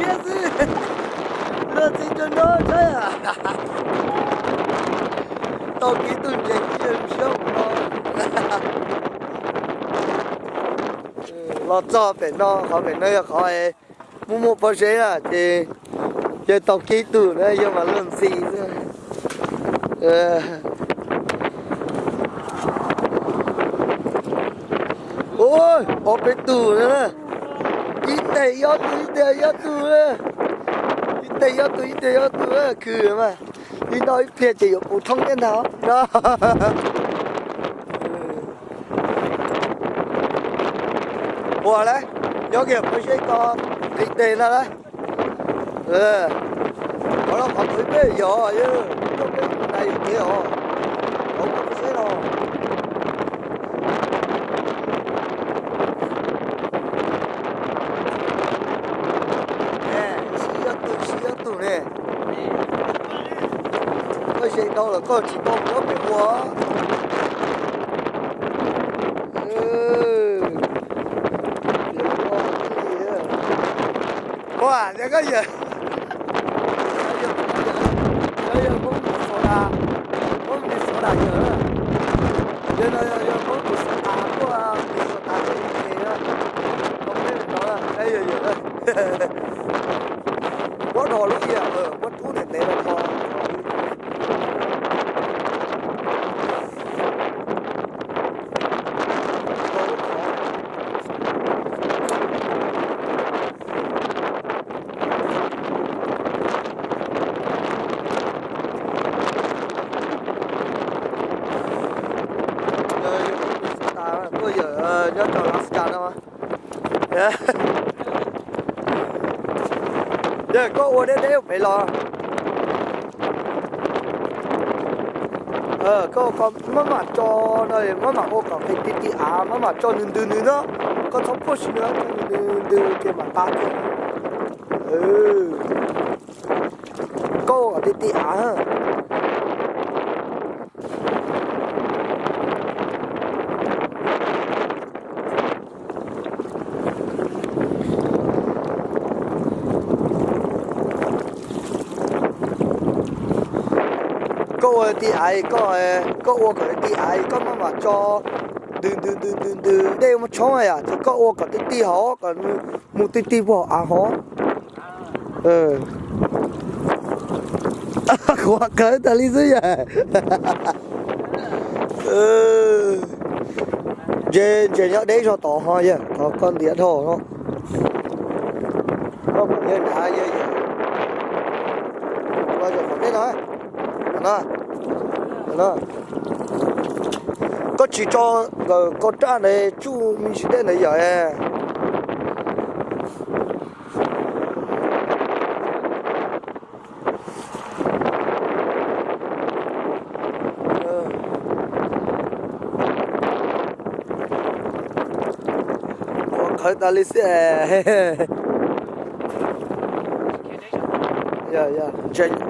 siab xwb. Luag txiv rau no saib. Tau kiv tug ntses ib yawg siab no. Los txog pem no, qhov pem no yog qhov muaj muaj pob zeb na ces yawg tau kiv tug na, yawg mas luag ntxhi xwb. Ua, ob peb tug na, ib teg ob tug, ib teg ob tug, ib teg ob tug, ib teg ob tug, khwv mas ib hnub ib pliag ces yuav puv thoob thiab ntag no. Ua lawm, nyob kiag pob zeb ko nqis tes ntag lawm. Qhov no qhov twg peb yog, yog coj peb mus nais yus kev os. Qhov pob zeb no. Sib ob tug, sib ob tug ne. Koj ze dhau lawm koj tsis tau mus nyob pem ua. Ua, koj yawg, yawg Hmoob Minnesota, Hmoob Minnesota yawg, yawg no yog Hmoob Minnesota tuaj, Minnesota tuaj ua ke na, koj peb no, yawg, yawg, muab dhos lub iab, muab rub ntev ntev los dhos. Tuaj yawm nyob rau Alaska no. Yog koj ua deb deb pem los, koj maj mam tso no, maj mam ua kom qis ti ti av, maj mam tso ntws ntws ntws na. Koj txhob puag sim no, tso ntws ntws ntws ces mam tas kiag. Koj ua kom ti ti av. Koj ua ti av, koj ua kom ti av, koj maj mam tso ntws ntws ntws ntws ntws, dej muab tshoob yom, ces koj ua kom ti ti hov, kom mus ti ti puag hauv av hov. Qhuav qhawv tas li xwb yog. Ntses, ntses nyob deb zog tod ho yog, qhov koj ntiav dhau no. Koj pom yog nrad yog yog. Los yog qhov deb no. Koj tsis tso nkawd koj raj ntawd tsuj me ntsis dej ntawd yom. Qhuav qhawv tas li xwb.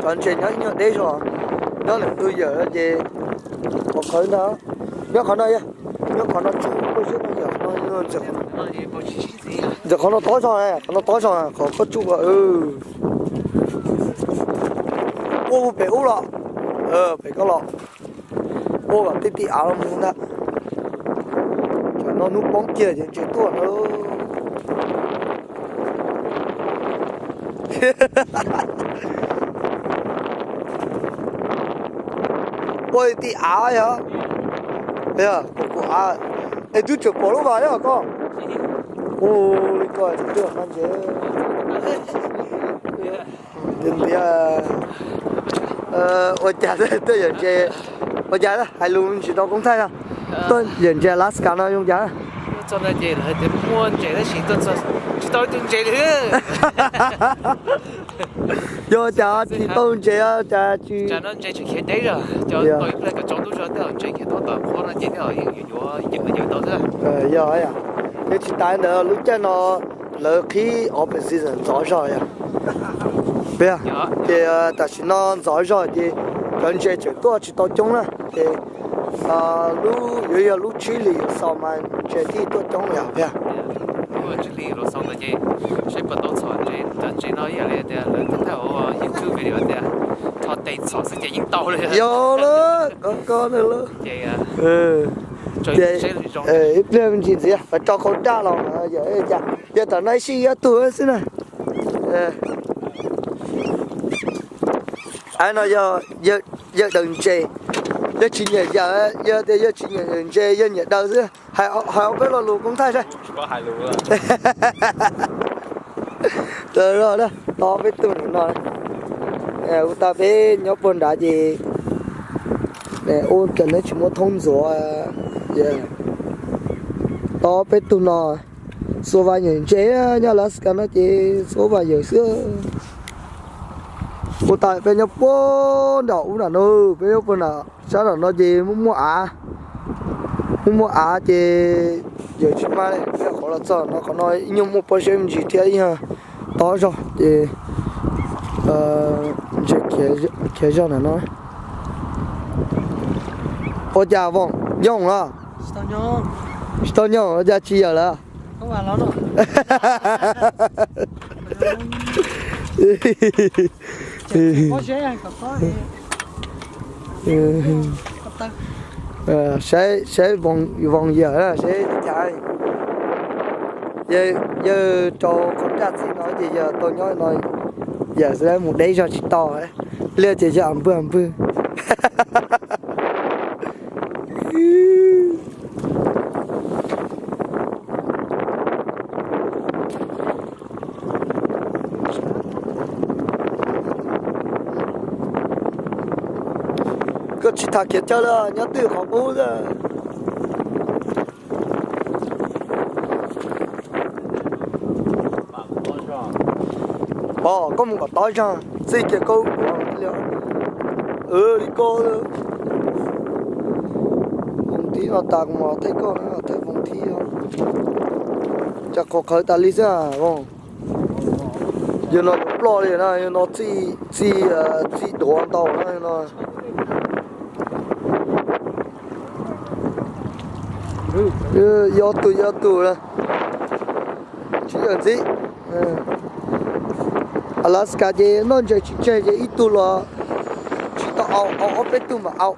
Cov ntses nyob ib nyuag deb zog, nyob lwm tus yawm ces qhuav qhawv ntag. Nyob qhov no, nyob qhov no tsuj pob zeb no yog, ntawm qhov no tob zog, qhov no tob zog, qhov koj tsuj ko. Ua pem ub los, pem koj los, ua kom ti ti av los mus ntag. Tsam no hnub poob kiag ces ntses tuaj na. Ua ti av yog, kuv kuv av, es twb tseem pom lub vas yog koj. Ua li ko twb mas ntses. Ntiav, ua cas tuaj yawm ntses, ua cas hais lus tsis tau koob thaij no, tuaj yawm ntses Alaska no zoo cas? Txog no ces lawv tias muaj ntses tab sis tuaj txog tsis tau ib tug ntses li. Yog cas tsis tau ntses cas tsis, no ntses tseem khiav deb zog, cov tau ib pliag cov tsaus ntuj zog tej zaum ntses khiav tuaj tom qhov no ces tej zaum yuav yuav tau xwb. Yog, ces tsis tas ntawd lub caij no lawv qhib off season ntxov zog yog. Ces tam sim no ntxov zog ces cov ntses tseem tuaj tsis tau coob na ces lub yuav yog lub tsib hlis yuav xaus mas ntses thiaj tuaj coob yog. Ua tsis li los xaus ntawd ces saib puas tau txhom ntses, cov ntses no ib yam li tias lawv thaij ua YouTube video tias tho tes txhom xwb ces yeej tau li. Yog lawm, kov koj na lawm. Ces ib pliag me ntsis ntxiv pab tso khau raj los yog cas, yog tam no ib sij ob tug xwb na. Aib no yog yawg daws ntses, yog tsis nyiam yawg, yog tias yog tsis nyiam ntses, yog nyiam daws xwb. Hais ob peb lo lus koob thaij saib. Tau peb tug no, ua tau peb nyob puag nrad ces ua cas neb tsis muab thoob ntxuav. Tau peb tug no, xuas vas yawm ntses nyob Alaska no ces xuas vas yawm xwb. Ua tau peb nyob puag nram ub nram no, peb nyob puag nram sab nram no ces muaj muaj av, muaj muaj av ces yawm tsis mag li. Peb qhov los txog no, qhov no ib nyuag muaj pob zeb me ntsis thiab ib nyuag tob zog ces ntses khiav zog ntawm no. Ua cas Voos, nyooj los? Tsis tau nyooj, ua cas tsis yawm lawm? Saib, saib Voos yawm, saib cas. Yawg rau qhov raj txij no ces yawg tau nyob no, yawg xav mus deb zog tsis tau, liaj ces yawg npwg npwg. Koj tsis tham khiav chaw li, nyob twj qhov qub xwb. Pom koj mus kom tob zog, txij kiag koj ub li koj. Voos thib no tas kuv mam thaij koj, thaij Voos thib. Cas qhuav qhawv tas li xwb. Yog no ploj li na, yog no txij, txij duav ntau na no. Yog tus, yog tus, tsis yawm ntxiv. Alaska ces noj ntses tsis tseg ces ib tug los tsis tau au, au ob peb tug mam au.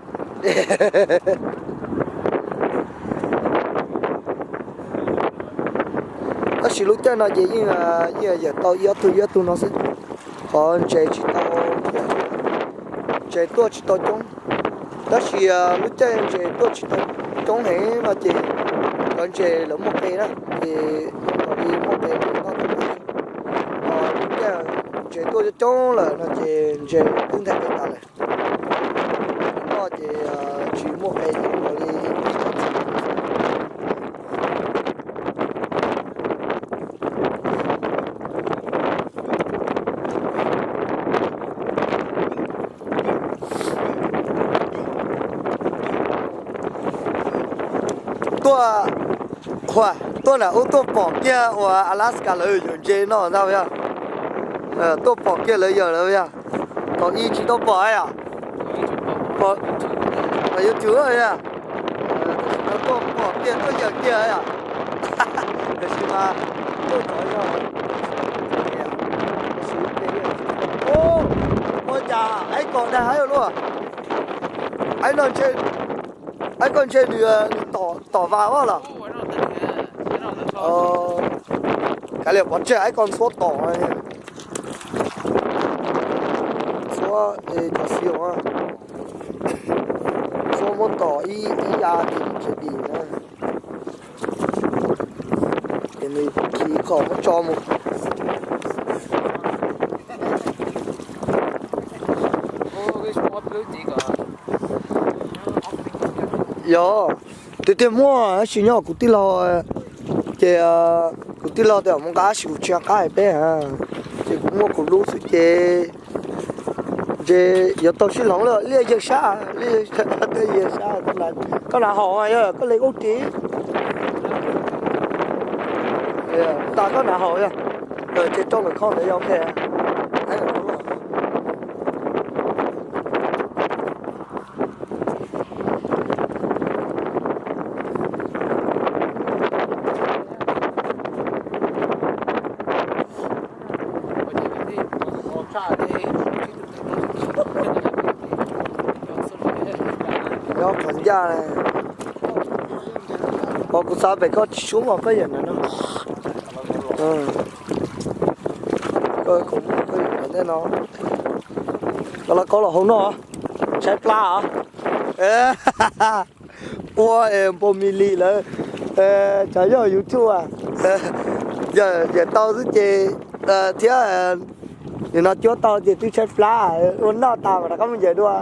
Tab sis lub caij no ces yeej, yeej yawm tau ib ob tug, ib ob tug no xwb. Qhov ntses tsis tau, ntses tuaj tsis tau coob. Tab sis lub caij ntses tuaj tsis tau coob heev no ces cov ntses lawv muaj qe na, ces kom li muaj qe noj tau. Ho lub caij ntses tuaj coob lawm no ces ntses twb nthaij qe tas lawm. Noj ces tsis muaj qe ces kom li ib txhij. Tuaj, tuaj nram ub tuaj pom kiag uas Alaska lawv yawm ntses no ntag yog. Tuaj pom kiag lawv yawm lawm yog. Thaum ub tsis tau pom yom. YouTube yog. Tam sim no tuaj pom kiag tuaj yawm kiag yom. Tam sim mas tuaj txog zog. Ua cas aib ko dag luaj. Aib no ntshe, aib ko ntshe nws tom vas os los. Kav liam pov tseg aib ko ntxhuab tom, ntxhuab cov xi os, ntxhuab muab tom ib, ib ya ces khiav dim na. Ces nws khi kom muab tso mus. Yog, tiag tiag muaj tab sis nyob kuv tij laug, ces kuv tij laug tias mus nqa tab sis kuv tsis nco qab hais peb, ces kuv muaj kuv lub xwb ces ntshe yuav tau sib hloov lawm, liaj yawg sab, liaj yawg sab, koj hnav haus yog koj li ub ris, tas koj hnav haus yog, ces rau lawm kho ntawd yog ok. Koj qhov ncaj, pom kuv xav pem koj tsis sub mas koj yawm ntawm no. Koj, koj yawm ntawm no. Koj los, koj los hauv no, tshaib plab os. Ua es npau mi li lawm. Tsam yog YouTube a, yawm tau xwb ces thiab nim no cuab tau ces twb tshaib plab, ua noj tas mas rov qab mus yawm dua.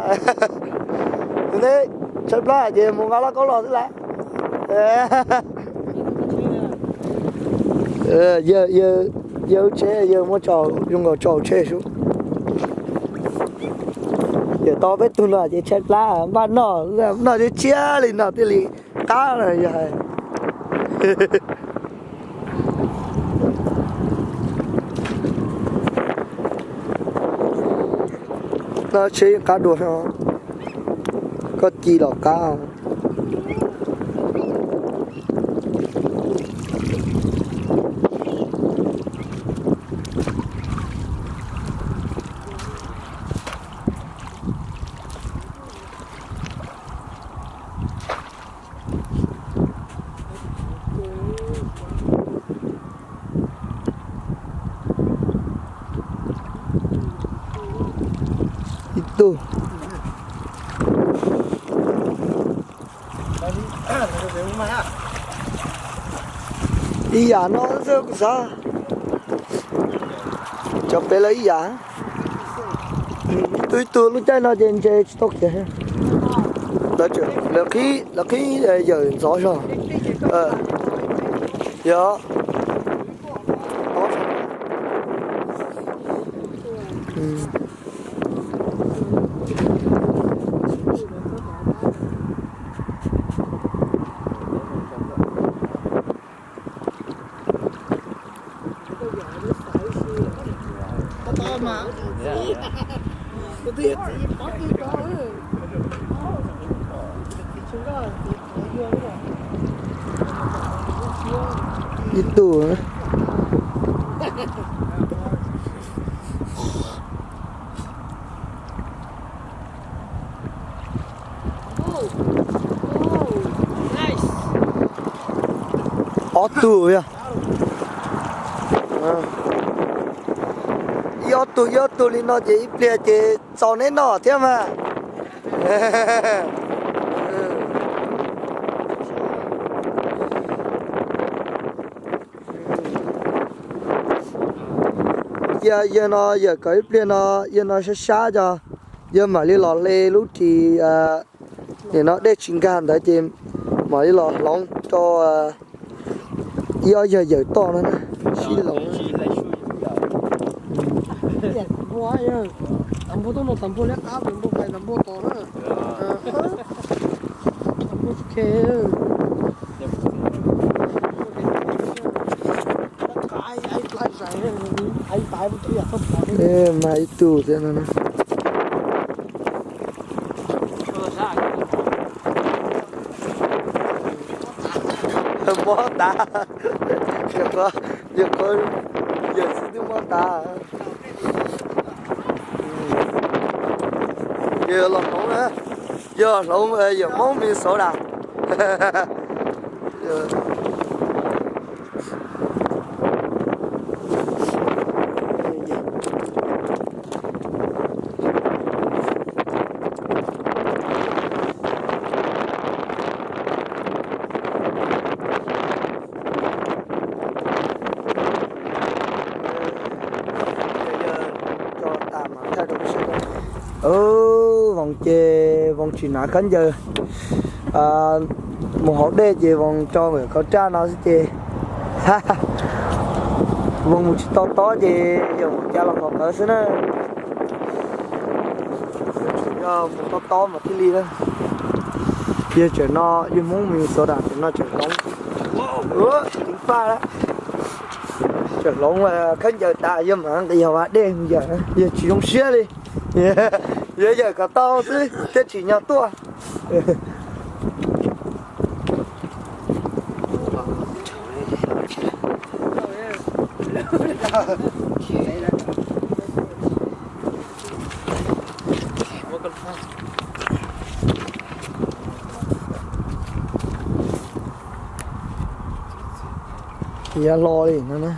Neb tshaib plab ces mus nqa laj kaub los xwb lawm. Yawg, yawg lub tsheb yawg muab tso, zoo nkaus tso hauv tsheb sub. Yawm tau peb tug no ces tshaib plab npaj noj, noj tshiab tshiab li no thiaj li qab na yog hais. Noj tsheb qab dua no, koj ci los qab. Ib tug. Ib yam no xwb kuv xav. Cov pem lawv ib yam. Ib tug ib tug lub caij no ces ntshe tsis tau khiav. Lawv qhib yawm ntxov zog. Yog. Ib tug. Ob tug yog. Ib ob tug ib ob tug li no ces ib pliag ces txaus neb noj thiab mas. Cia yawg no yawm kom ib pliag no yawg no sab sab cov, yawg mam li los hle lub ris nim no dej tsis nkag ntawd ces mam li los hloov rau ib ob yawg yawm toj no sib hloov. Mas ib tug thiab no. Mob tas, yawm xwb twb mob tas. Yog los hloov, yog hloov yawm Hmoob Minnesota. Voos ces voos tsis hnav khaub ncaws mus hauv dej ces voos tso nkawm kaus raj no xwb ces voos mus tsis to tob ces yawm mus cas los qhov qawv xwb na. Yog mus to tob mas thiaj li na. Yog tseem no yog Hmoob Minnesota tseem no tseem hloov, tseem faj, tseem hloov khaub ncaws tas yog mas nqis hauv dej yawm, yog tsis zoo siab li. Yog yawm kom tau xwb thiaj tsim nyog tuaj. Ces ya hlo li no na.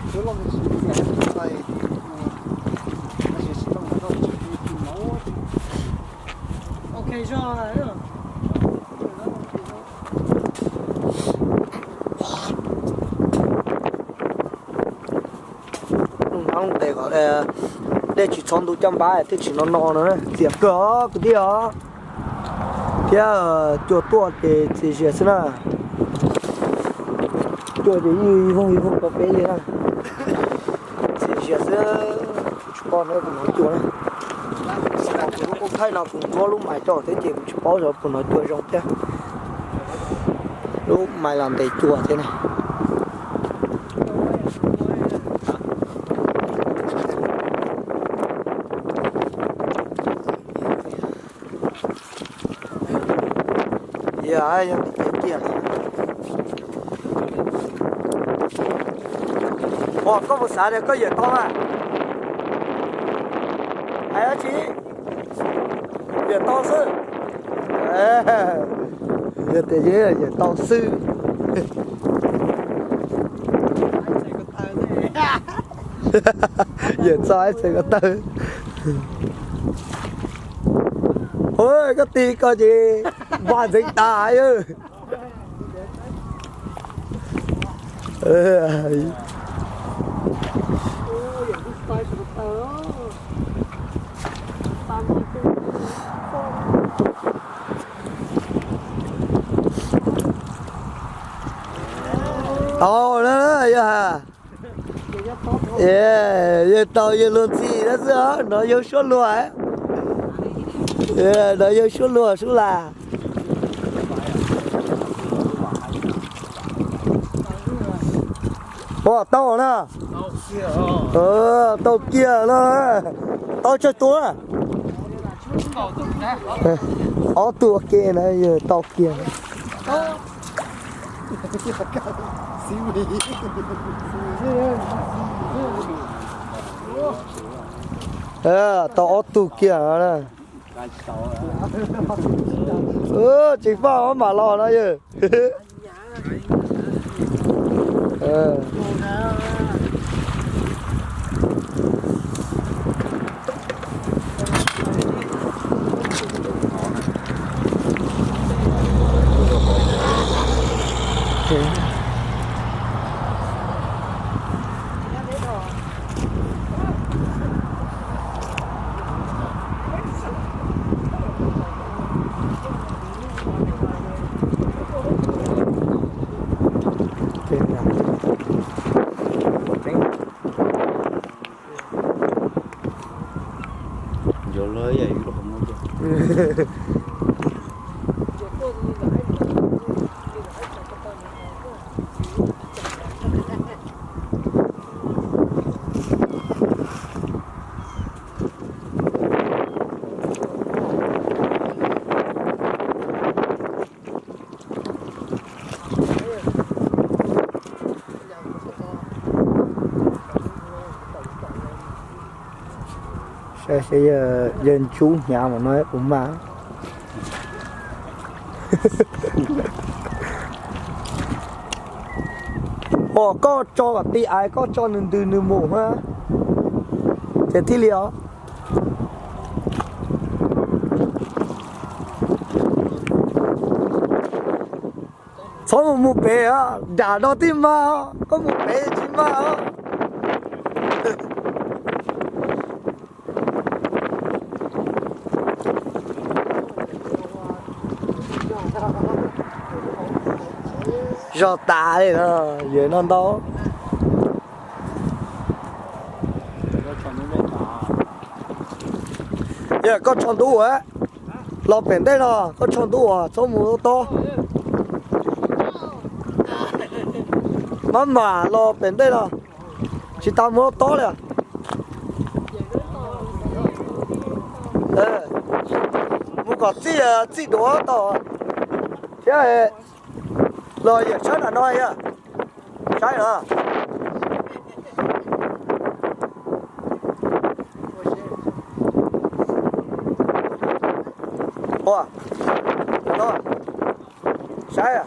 Tes kom dej tsis txhob ntub caj npab thiaj tsis no no no, txias kawg os kwv tij os. Thiab cua tuaj ces txias zias xwb na. Cua ces yeej voog voog rau peb li na. Txias zias xwb, kuv tsis paub nws puas hnov cua na. Kuv lub qub khaij no kuv muab lub mais rau thiab ces kuv tsis paub xyov puas hnov cua zoo thiab. Lub mais los ntes cua thiab na. Yog, yog tim kev kiag. Ua koj puas xav tias koj yawm tau mas? Hais dab tsi? Yawm tau xwb. Yog tias yawm tau xwb. Yawm txog ib txhais ko taw. Ua koj tig ko ces npog ntxeev tas. Tau na, yog has. Yawg tau yawg luag ntxhi na xwb os, hnov yawg suab luag, hnov yawg suab luag sub las. Ua tau na. Tau kiag no. Tau tsawg tus? Ob tug ua ke na, yawg tau kiag. Tau ob tug kiag na. Tsis faj ob mam los no yawg. Saib seb yawg ntsub hnyav mas no ua mas. Pom koj tso kom ti ais, koj tso nws ntws nws mus na, ces thiaj li os. Txhob mus mus pem, dam no tij mag, koj mus pem tsis mag os. Zog tas li no, yawg no ntau. Yog koj tsho ntub ua, los pem ntej no, koj tsho ntub ua txhob mus tob. Mab mam los pem ntej no, tsis tas mus tob li. Mus kom txij, txij duav tau thiab. Los yawm tshawb nram no yog, saib los. Ua, saib,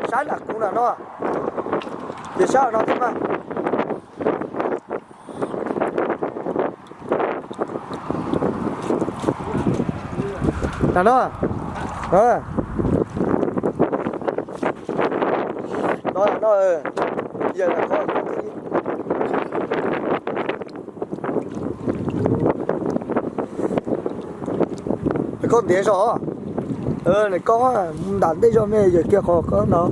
saib nram kuv nram no. Ces sab no thiab mas. Tam no, no, no, yawg, koj ntiav zog, nws koj nram ntej zog me yawg kiag qhov koj no.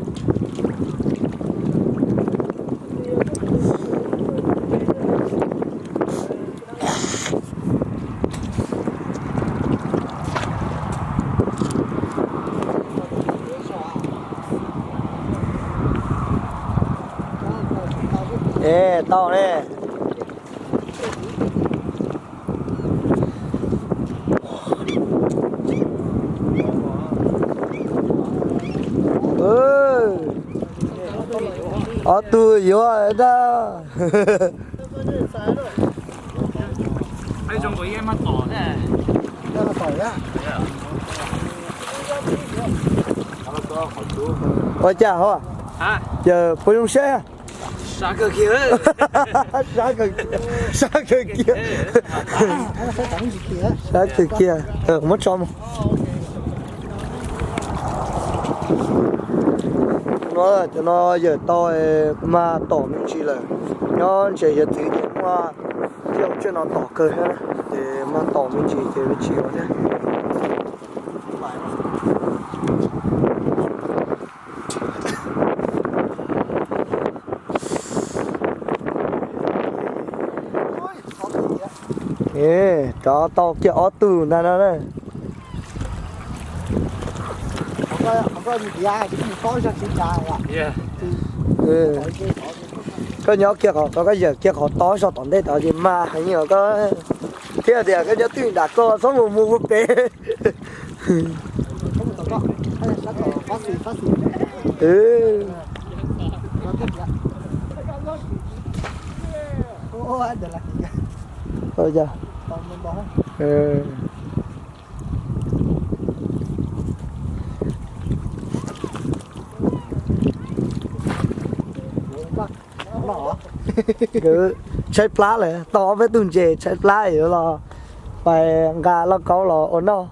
Es tau ne. Ob tug yuav tag. Ua cas ho? Yawg puas zoo seb? Sab kawg kiag, sab kawg kiag, sab kawg kiag. Muab tso mus. No cov no yawm tau mag tom me ntsis lawm. Nyob ntshe hiav txwv ces muaj tej hauv tsiaj no tom kawg thiab, ces mag tom me ntsis ces tsis ua thiab. Rov tau kiag ob tug ntag no na. Koj nyob kiag qhov, koj yawm kiag qhov tob zog tom ntej tod ces mag heev os koj. Thiab tias koj nyob twj ywm nram koj txhob mus mus ua pem. Tshaib plab lawm, tau ob peb tug ntses tshaib plab yuav los pais nqa lauj kaub los ua noj.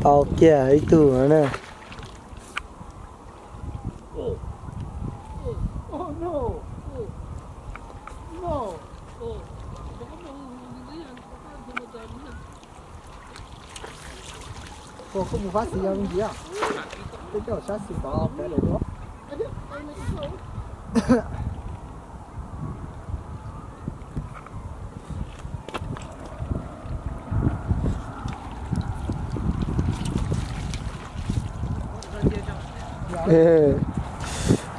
Tau kiag ib tug na. Ua koj mus fab xis yog ntsis, peb coj sab xis tod pem lawm dua.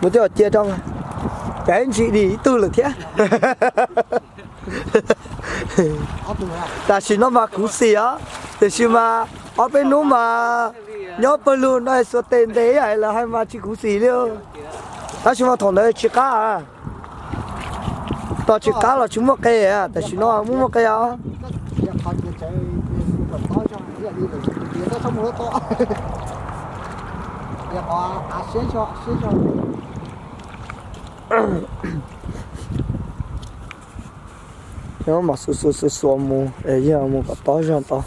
Mus twb cia rau, ces ntsis dim ib tug lawm thiab. Tam sim no mas khuv xim os, tiam sis mas ob peb hnub mas nyob pawg lug no xuas tes ntes ib yam lawv hais mas tsis khuv xim li. Tab sis mas thaum ntawd tsis qab, tos tsis qab los tsis muaj qe, tam sim no muaj muaj qe os. Nyob mas xuas xuas xuas xuas mus es yog mus kom tob zog tau.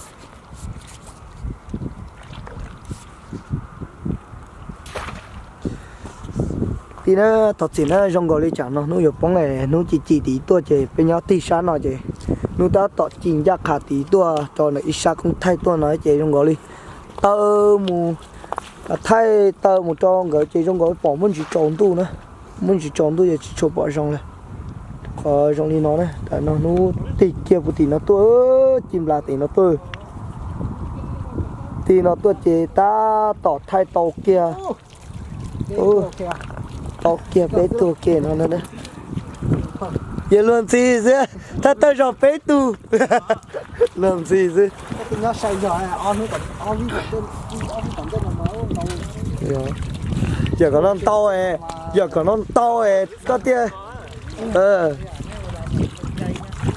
Tij na, thov txim na, zoo nkaus li tsam no hnub yuav poob es hnub ci ci tid tuaj ces peb nyob tig sab no ces hnub tab tom ci ncaj qha tid tuaj rau ntawm ib sab koob thaij tuaj no ces zoo nkaus li taw mus, thaij taw mus rau nkawd ces zoo nkaus pom muaj ntsis tsaus ntuj na, muaj ntsis tsaus ntuj ces tsis tshua pom zoo lawm. Qhov zoo li no na, tam no hnub tig kiag puag tim no tuaj, ci nplas tim no tuaj, tim no tuaj ces tab tom thaij tau kiag. Tau kiag peb tug ke no na. Yog luag ntxhi xwb, thaij tawg zog peb tug. Luag ntxhi xwb. Yog kom no ntau, yog kom no ntau es koj thiaj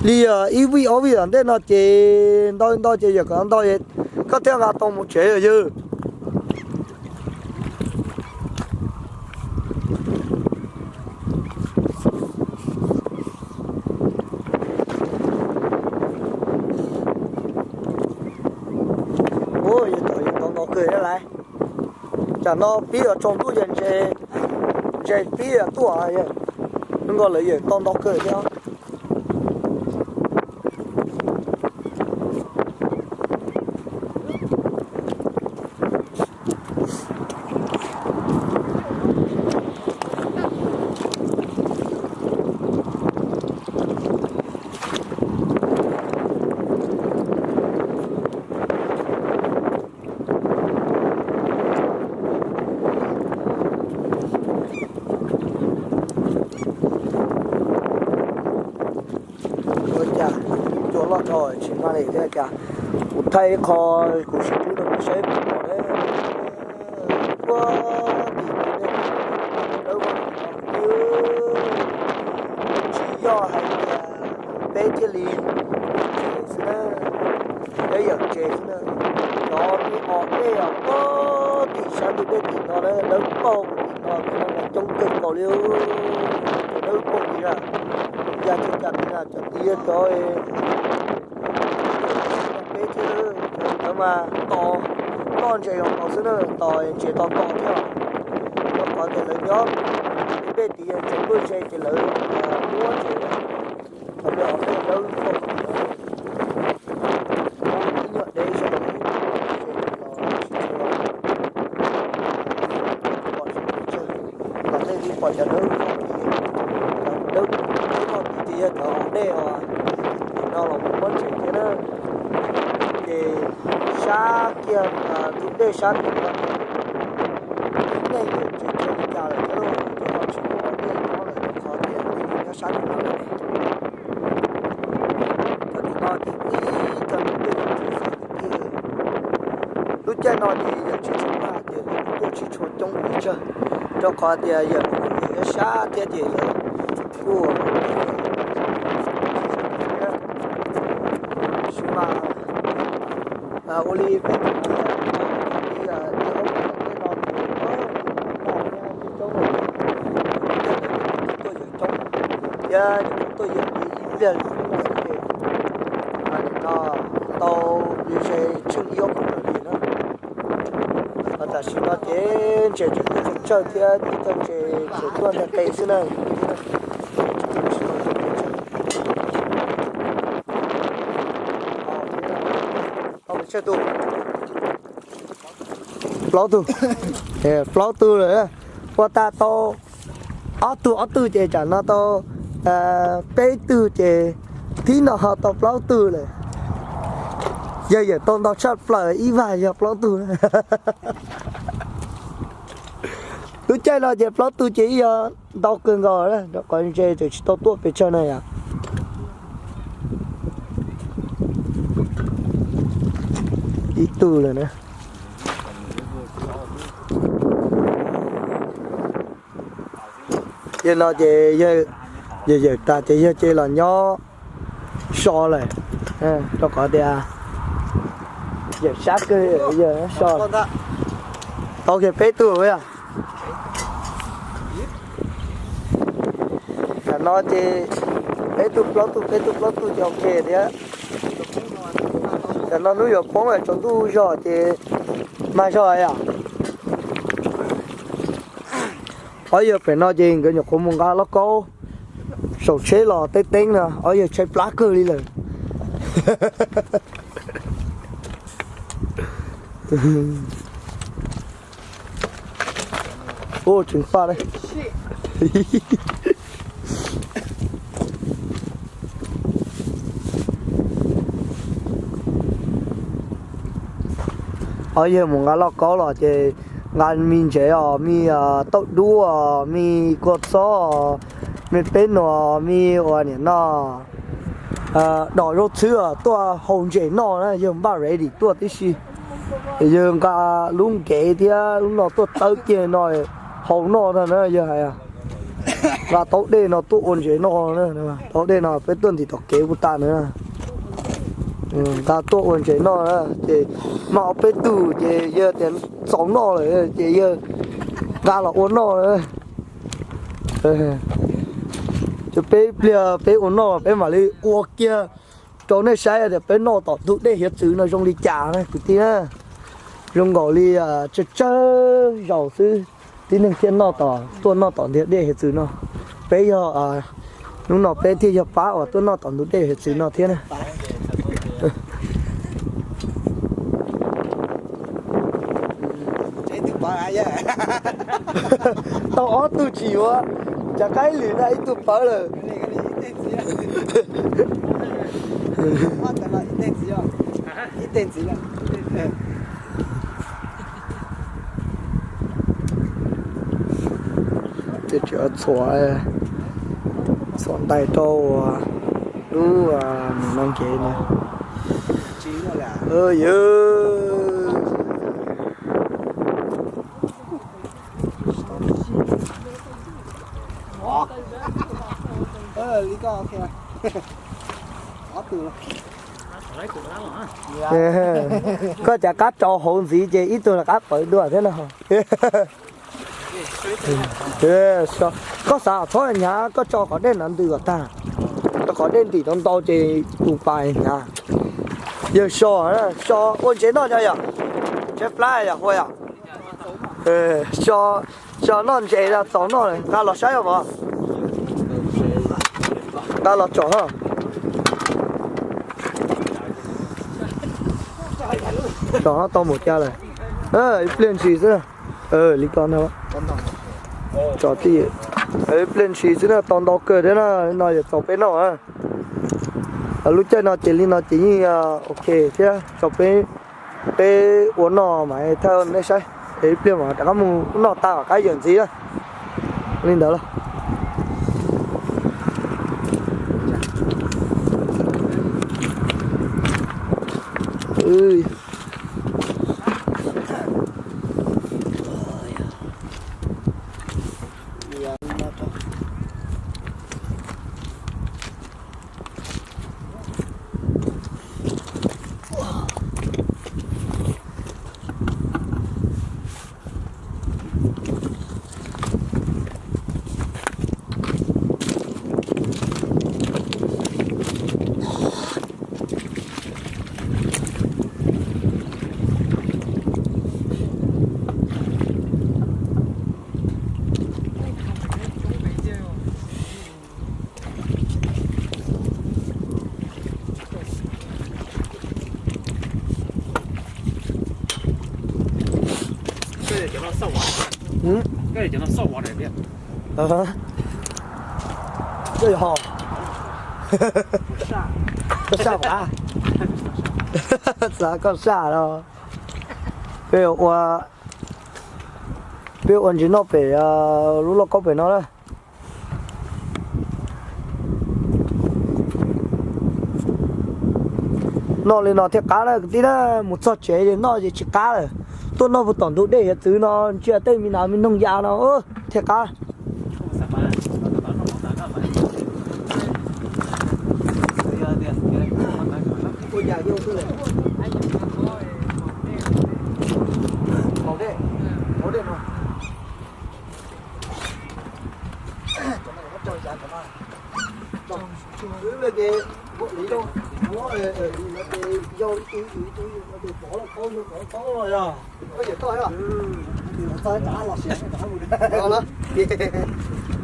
li yog ib vij ob vij tom ntej no ces ntau ntau ces yog kom no ntau es koj thiaj nqa tau mus tsev yog ywg. Lawv, tsam no pib yuav tsaus ntuj ces ntses pib yuav tuaj, zoo nkaus lawv yawm tau ntau kawg thiab. Ua cas cua loj dhau tsis mag li thiab cas. Kuv thaij ib qho kuv sim pub rau nej saib puas pom na. Ua tim no dawb vog li no xwb, tsis yog hais tias peb thiaj li ntses xwb na, peb yawm ntses xwb na. Cov me os dej os, ua tim sab ntug dej tim no na, dawb paug tim no, tim no mas coob kawg nkaus li. Cov dawb paug tim na, yog tsis cas tim na, cov tid yog cov peb thiab, cov mas tos noj ntses los tos xwb na, tos ntses tos tos thiab. Rau qhov tias lawv nyob ntug dej tid tseem tuaj ze ces lawv muab ntses. Cov me os dej dawb paug tim no, ib nyuag deb zog los tsis tshua pom zoo pes tsawg. Los nej twb pom cov dawb vog tid, cov dawb vog tid ces yog cov os dej uas nim no los mus muab ntses thiab na. Ces sab kiag ntug dej sab tim no ces tib neeg yawm ntses tsis li cas lawm thiab lauj, ces ho tsis muaj os dej nyob lawm rau qhov tias nej nyob sab tim no lawm. Cov tim no ces ib co ntug dej tsis xav tiag tiag. Lub caij no ces yawm tsis tshua mag ces lawv kuj tuaj tsis tshua coob pes tsawg, rau qhov tias yawm kuj yog sab thiab ces yawm kuj sis mas ua li peb cov no yog li tej no ces coob coob tuaj yawm coob thiab tuaj yawm li ib pliag li no tau li ze tsheej ib ob puas lawm li na. Ho tam sim no ces ntses tseem tuaj tsawg thiab tib co ntses tseem tuaj nteg qe xwb na. Plaub tug, plaub tug lawm, ua tag tau ob tug ob tug ces tsam no tau peb tug ces thib no ho tau plaub tug lawm. Yog yawm tau ntau tshaj plaws ib vag yog plaub tug. Lub caij no ces plaub tug ces ib yog ntau kawg nkaus rau qhov ntses tseem tsis tau tuaj pes tsawg na yom. Ib tug lawm na. Yawg no ces yawg yawm tas ces yawg cia los nyob so lawm, rau qhov tias yawm sab kawg yawg so. Tau kiag peb tug yog. Tam no ces peb tug plaub tug peb tug plaub tug ces ok thiab. Tam no hnub yuav poob tsaus ntuj zog ces mag zog yom. Ob yawg pem no ces nkawd nyuam qhuav mus nqa lauj kaub saum tsheb los teeb teeb no, ob yawg tshaib plab kawg li lawm. Ua tseem faj li. Ob yawg mus nqa lauj kaub los ces nqa me ntsev os, me taub dub os, me kua txob os, me peb nuam, me ua niam no, dos zaub txhwb os, tuaj haus ntses noj na, yawg npaj ready tuaj tib si. Yawg nqa lub nkev thiab lub no tuaj tawb kiag no haus noj no na, yawg hais nqa taub dej no tuaj ua ntses noj na. Taub dej no peb tuaj ntim tom kev puag ta na. Nqa tuaj ua ntses noj na, ces mag ob peb tug ces yawg tias txaus noj lawm ces yawg nqa los ua noj na. Ces peb pliag peb ua noj peb mam li ua kiag rau nej saib tias peb noj tom ntug dej hiav txwv no zoo li cas na kwv tij na. Zoo nkaus li tsawg tsawg zaus xwb tib neeg thiaj noj tom, tuaj noj tom ntiag dej hiav txwv no. Peb yog, hnub no peb thiaj yog pab uas tuaj noj tom ntug dej hiav txwv no thiab na. Tau ob tug tsis yuav, cas qab ib lwm na ib tug pawv lawm. Txhuam, txhuam ntais rau lub no nkev na. Koj cas qab tso hauv ntxiv ces ib tug rov qab pawv dua thiab no. Koj xav txhob hnyav, koj tso qhov dej no ntws kom tag, rau qhov dej ntim tau ntau ces tus pas hnyav. Yawg so, so ua ntses noj yog, ntses plab yog hua yog. So, so noj ntses txaus noj lawm, nqa los saib os mog. Nqa los tsom no. Tsom no tau mus cas lawm. Ib pliag ntsis xwb. Li ko no. Tsom tij, ib pliag ntsis xwb na, tau ntau kawg thiab na, no yuav txaus peb noj. Lub caij no ces li no ces yeej ok thiab txaus peb, peb ua noj mas thawj nej saib, ib pliag mas rov qab mus noj tag kom qab yawm ntxiv li ntawd los. Koj saj, xav koj saj no. Peb ua, peb ua ntsis noj pem lub lauj kaub pem no na. Noj li no thiaj qab na kwv tij na, mus txog tsev noj ces tsis qab lawm. Tuaj noj puag tom ntug dej hiav txwv no ntsia tej me nas me noog ya no thiaj qab.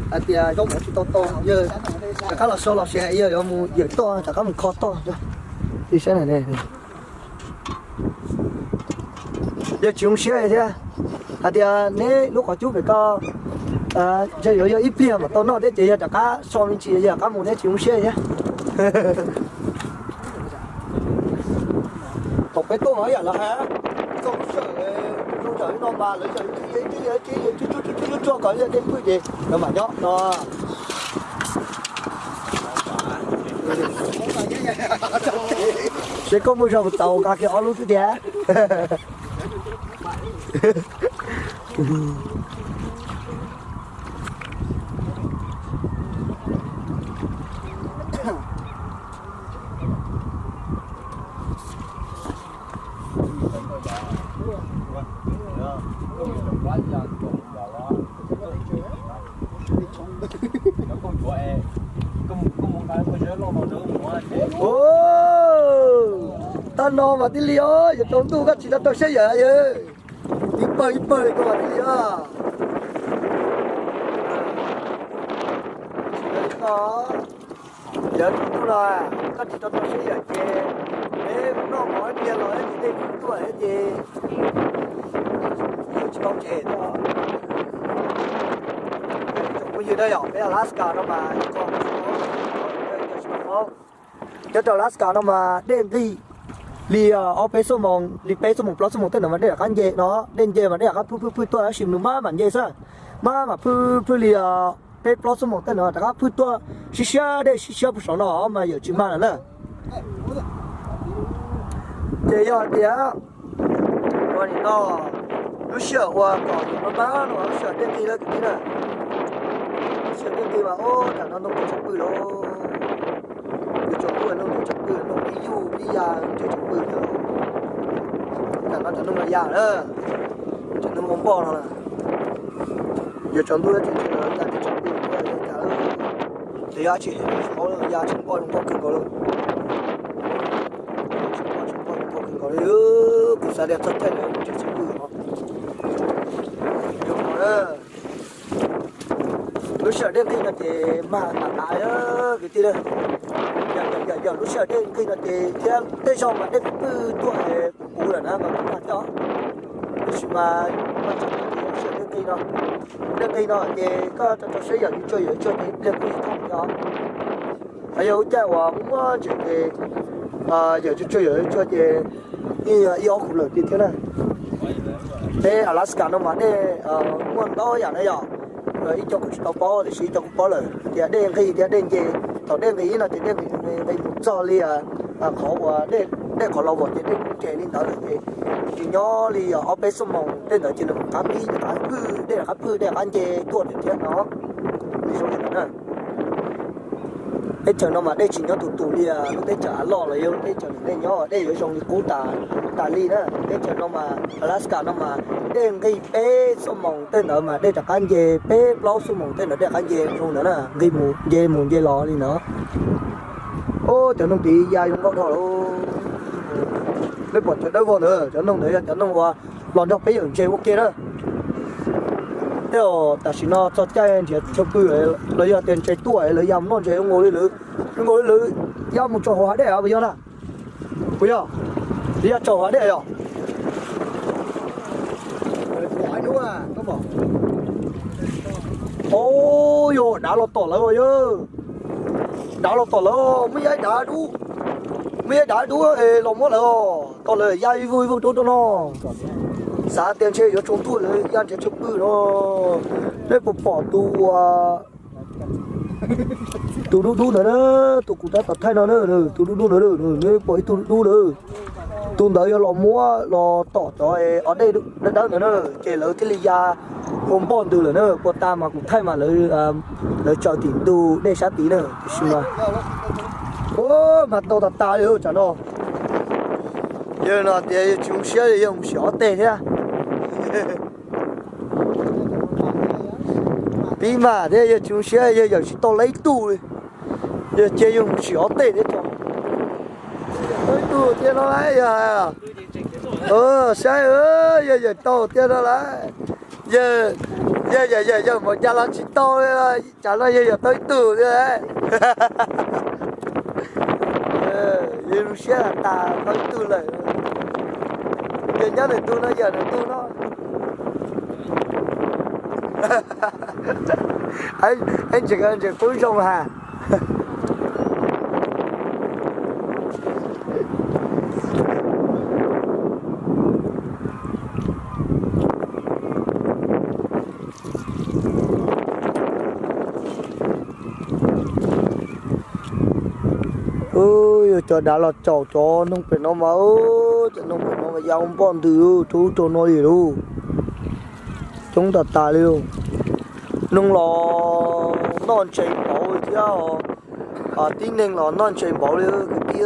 Hais tias zaub mov tsis tau tau, yawg rov qab los so los sis hais yawg yuav mus yawm toj rov qab mus kho toj. Saib na, yawg tsis zoo siab thiab. Hais tias neb lub qhov cub pem ko ntshe yuav yog ib pliag mam tau noj thiab ces yawg rov qab so me ntsis yawg rov qab mus thiab tsis zoo siab thiab. Thaum peb tuaj mas ib yam lawv hais, txog lub sij hawm zoo yam li no mas lawv yawg ib tug yawg ib tug yawg ib tug yawg tsuj tsuj tsuj tsuj kom yawg tej pwj ces lawv mam nyob no. Seb koj muaj zog txaus nqa kiag ob lub xwb tiag. No mas thiaj li os, yuav tsaus ntuj koj tsis tau rau siab yawm yawg. Ib pawg ib pawg li ko mas thiaj li os. Tsis yog li ko, yawm tsaus ntuj no koj tsis tau rau siab yawm ces peb mus noj mov ib pliag los ces dej kuj tuaj ces yuav tsis tau tsev no. Tsoom phooj ywg na, yog peb Alaska no mas tsis tau paub. Nyob rau Alaska no mas dej nqig li ob peb xuab moos, li peb xuab moos plaub xuab moos tej ntawd mas dej rov qab nce no, dej nce mas dej rov qab phwj phwj phwj tuaj tab sis nws maj mam nce xwb, maj mam phwj phwj li peb plaub xuab moos tej ntawd rov qab phwj tuaj siab siab dej siab siab puag saum no mas yawm tsis mag lawm na. Ces yog tias ua nim no lub sij hawm ua kom yus maj maj no lub sij hawm dej nqig lawm kwv tij na. Lub sij hawm dej nqig mas ub, tam no ntoo tsaus pw lawm. Yus tsaus ntuj ntoo tsaus pw, ntoo pib yuj pib ya tsaus pw lawm. Tam no cov noog los ya lawm, cov noog ua npoj no lawm. Yus tsaus ntuj tseem tsis los ya tsaus pw, cas ces yog dab tsi tsis paub, ya tsaus npoj zoo nkauj kawg nkaus lawm. Tsaus npoj zoo nkauj kawg nkaus li, kuv xav tias txog caij ntawd tseem tsis pw os. Lub sij hawm dej nqig no ces mag tas tas kwv tij. Yog lub sij hawm dej nqig no ces thiab tej zaug mas dej pib pwj tuaj puv puv lawm na mas kuj mag thiab. Tab sis mas mas tseem lub sij hawm dej nqig no, dej nqig no ces koj rau rau siab yawm yus tsaug yawm tsaug ces ib pliag kuj yuav thooj thiab. Qhov yog lub caij uas muaj ntses ces yawm tsaug tsaug yawm tsaug ces ib ob khuv lawm tiag thiab na. Peb Alaska no mas dej muaj ntau yam na yom. Ib co kuv tsis tau paub tiam sis ib co kuv paub lawm hais tias dej nqig thiab dej nce. Thaum dej nqig no ces dej nqis mus txog li qhov uas dej qhov los vos ces dej kuj nres li ntawd lawm ces tsis nyob li ob peb xuab moos tej ntawd ces nws rov qab pib rov qab phwj, dej rov qab phwj dej rov qab nce tuaj lawm thiab no. Li zoo li ntawd na. Teb chaws no mas dej tsis nyob tus tus li lub teb chaws av loj los yog lub teb chaws ntawm nej nyob, dej yuav zoo li qub tas li na. Teb chaws no mas Alaska no mas dej nqig peb xuab moos tej ntawd mas dej rov qab nce, peb plaub xuab moos tej ntawd dej rov qab nce zoo ntawd na, nqig mus nce mus nce los li ntawd. Ub, cov noog tid ya zoo nkauj dhau lawm. Nej pom cov dawb vog ntawd, cov noog ntawd yog cov noog uas los nrog peb yawm ntses ua ke na. Tej zaum tam sim no txog caij nrhiav chaw pw los yog tias ntses tuaj lawv ya mus noj ntses zoo nkaus li lawv, zoo nkaus li lawv ya mus tsaug hauv hav dej puas yog na? Puas yog? Lawv ya tsaug hauv hav dej yom? Ub, yog dav los tom lawv yog. Dav los tom lawv, muaj ib dav dub, muaj ib dav dub los muab lawv, tom lawv ya ib vug ib vug rau rau no. Xav tias ntshe yuav tsaus ntuj lawv ya nrhiav chaw pw no. Nej puas pom tus uas tus dub dub ntawd na, tus kuv tab tom thaij no na, tus dub dub ntawd, nej pom ib tug dub dub ntawd. Tus ntawd yog los muab los tom cov o dej dawb dawb ntawd na, ces lawv thiaj li ya ua npoj ntws lawm na. Puag ta mas kuv thaij mas lawv tsaws tim ntug dej sab tid na, tiam sis mas, ub, mas ntau tas tas li tsam no. Yawg no tias yawg tsis zoo siab li, yawg mus sim ob teg thiab. Pib mas thiab yawg tsis zoo siab, yawg yawm tsis tau lawv ib tug li. Yawg cia yawg mus sim ob teg thiab tso. Tau ib tug tiag no lauj yawg. Saib, yawg yawm tau tiag no lauj. Yawg, yawg yawm yawm yawm npaum cas los tsis tau li, tsam no yawg yawm tau ib tug thiab. Yawg zoo siab tas tau ib tug lawm. Yawg nyob nws tug no yawm nws tug no. Ib ntsis ntses qub zoo ha. Ub, yog cov dav los caum cov noog pem no mas, cov noog pem no mas ya ua npoj ntws rau ub rau no li lauj. Coob tas tas li lauj. Noog los noj ntses npaum li thiab, tib neeg los noj ntses npaum li kwv tij.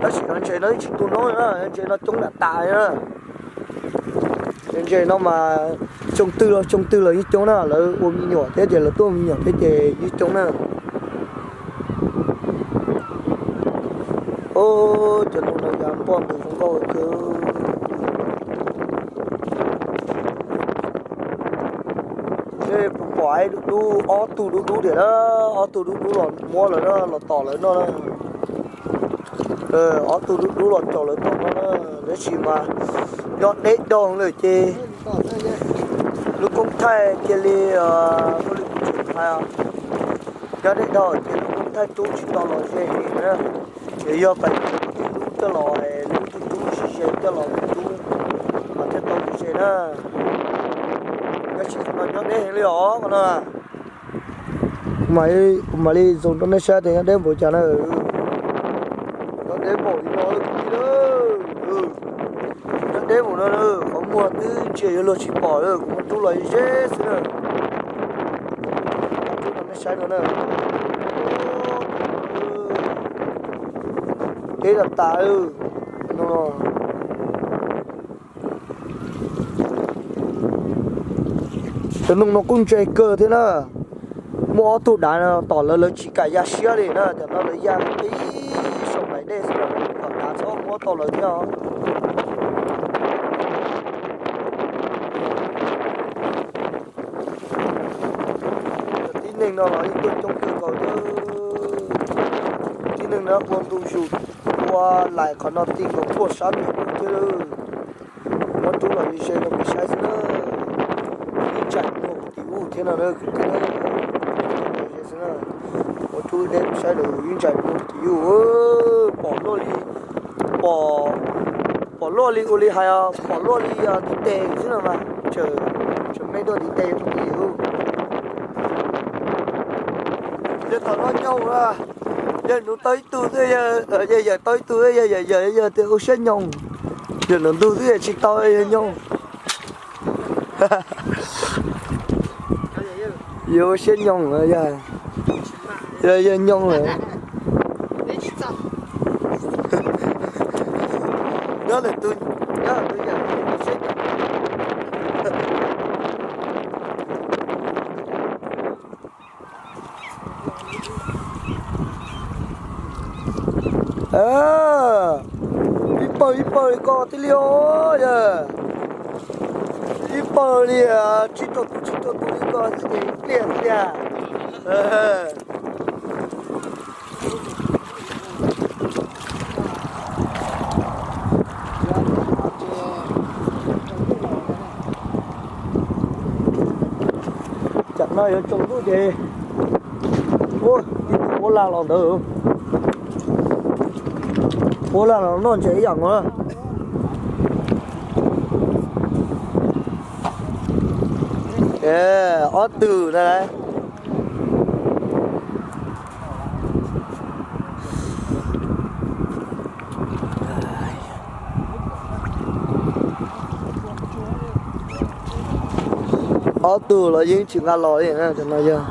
Tab sis cov ntses no yeej tsis tu noob na, ntses no coob tas tas li na. Ntses no mas xyoo twg los xyoo twg los yeej coob na, lawv ua me nyuam thiab ces lawv tuaj ua me nyuam thiab ces yeej coob na. Cov noog no yam npoj ntws zoo nkauj kawg. Seb puas pom ib dub dub, ob tug dub dub tiag na, ob tug dub dub los muab lawv na, los tom lawv noj na. Ob tug dub dub los caum lawv tom noj na, tab sis mas nyob deb dhau lawm ces lub koob thaij cia li, ua li kuv tseem hais, nyob deb dhau ces lub koob thaij rub tsis tau los ze li na. Ces yog pais lub coj los, lub twg rub ze coj los rub, mas thiaj tau ze na. Tab sis qhov no nyob deb heev li os qhov no. Kuv mam li zoom rau nej saib tias nyob deb npaum cas na. Nyob deb npaum li no, nyob deb npaum no, qhov muag twb ntsia yuav luag tsis pom lawm, kuv muab rub los ze xwb na. Rub rau nej saib no na. Deb tas tas no. Cov noog no kuj ntse kawg thiab na. Muaj ob tug dav no tom lawv, lawv tsis kam ya siab li na, cov no lawv ya tib saum nplaim dej xwb, kom dav txhob muab tau lawv thiab os. Tib neeg no los yeej tuaj coob kawg nkaus thiab. Tib neeg no ua ntu zus ua laim qhov no ti nkaus puag sab nraum thiab. Muab rub los ze ze rau peb saib xwb na. Ib ntsais muag tim ub thiab no na kwv tij na. Muab rub deb saib lawm ib ntsais muag tim ub, pom luaj li, pom, pom luaj li ua li hais, pom luaj li ntiv tes xwb no mas, tseem me dua ntiv tes rau tim ub. Yog tom no nyoog, yawg nuv tau ib tug xwb, yawg yawm tau ib tug xwb, yawg yawm yawm yawg tias ua siab nyoog. Yawm nuv ntug xwb yawg tsis tau yawg nyoog. Yawg ua siab nyoog, yawg nyoog lawm. Nyob lawm tus, nyob lawm tus yawm ua siab nyoog. Ib pawg ib pawg li ko tib li os yawg. Ib pawg li tsib rau tus tsib rau tus li ko xwb ces ib pliag xwb tiag. Tsam no yuav tsaus ntuj ces ua ib tug puab laj los ntawd, puab laj los noj ntses ib yam nkaus na. Ob tug na. Ob tug los yeej tsis nqa los li no yog.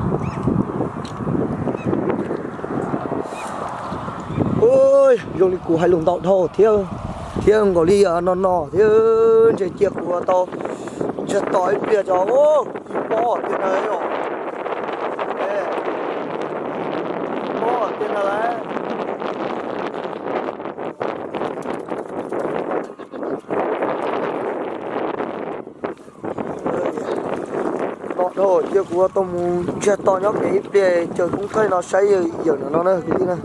Zoo li kuv hais lus ntau dhau thiab, thiab nkaus li no no thiab ntshe cia kuv tau ntsiag to ib pliag tso. Ib pob tiag na, ib pob tiag na lawm. No dhau cia kuv tau mus ntsiag to nyob pem ib pliag caw koob thaij no saib yawm no na kwv tij na.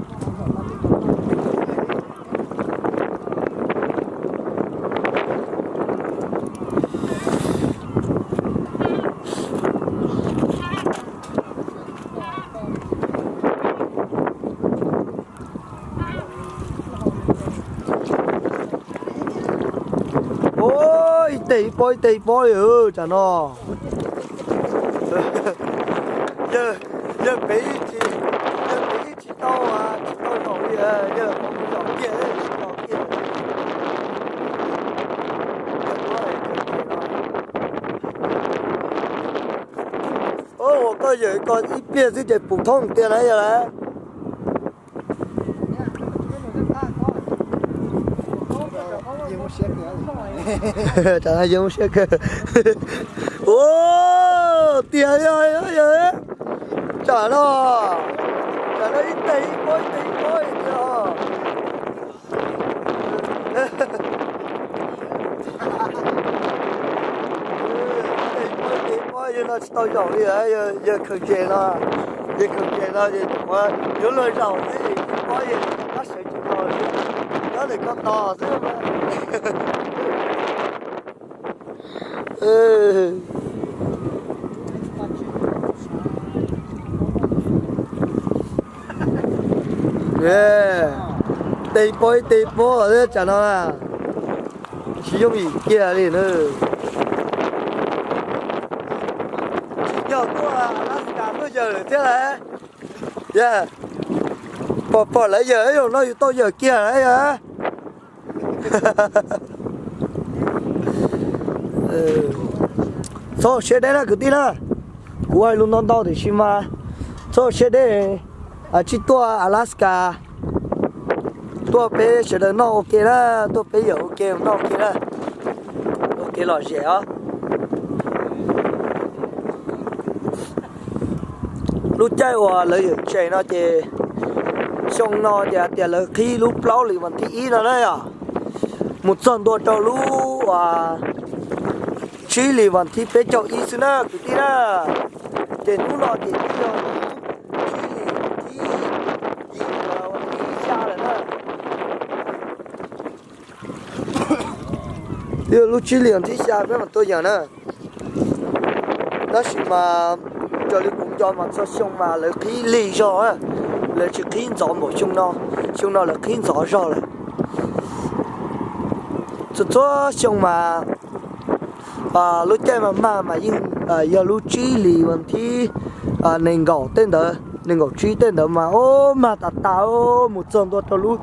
Ib teg ib pob ib teg ib pob li tsam no. Yawg, yawg pem ib tsis, yawg pem ib tsis tau, tsis tau zaum li, yawg zaum kiag tsis tau kiag. Ua koj yawm ko ib pliag xwb ces pum thoob tiag na yog lawm. Tsam no yawg muaj siab kawg. Ua tiag yog yawg, tsam no, tsam no ib teg ib pob ib teg ib pob tiag. Tsis tau zaum li, yawg khaws ntses no, yawg khaws ntses no es yuav luag zaum xwb, pob yawg rov qab sawv tsees los li, nyob ntawm ko tos xwb. Tes pob ib tes pob thiab tsam no na, tsis yooj yim kiag li na. Tsis yog tuaj Alaska tuaj yawm lawm thiab lawm. Yog pom pom lawv yawm, yus no yus tau yawm kiag lawm yog. Txhob siab deb na kwv tij na. Kuv hais lus ntau ntau tiam sis mas txhob siab deb. Tsis tuaj Alaska, tuaj peb sawv daws noj ua ke na, tuaj peb yawm ua ke noj ua ke na, ua kev lom zem os. Lub caij uas lawv yawm ntses no ces xyoo no ces hais tias lawv qhib lub plaub hlis vas thib ib no na yom, mus txog ntua rau lub tsib hlis vas thib peb caug ib xwb na kwv tij na. Ces hnub no ces twb yog lub tsib hlis vas thib, vas thib xya lawm na. Twb yog lub tsib hlis vas thib xya peb mam tuaj yawm na. Tab sis mas raws li kuv nco mas txog xyoo mas lawv qhib lig zog, lawv tsis qhib ntxov npaum xyoo no. Xyoo no lawv qhib ntxov zog lawm. Txhua txhua xyoo mas lub caij mas mag mas yeej yog lub tsib hlis vas thib nees nkaum tej ntawd, nees nkaum tsib tej ntawd mas o mag tas tas, mus txog ntua rau lub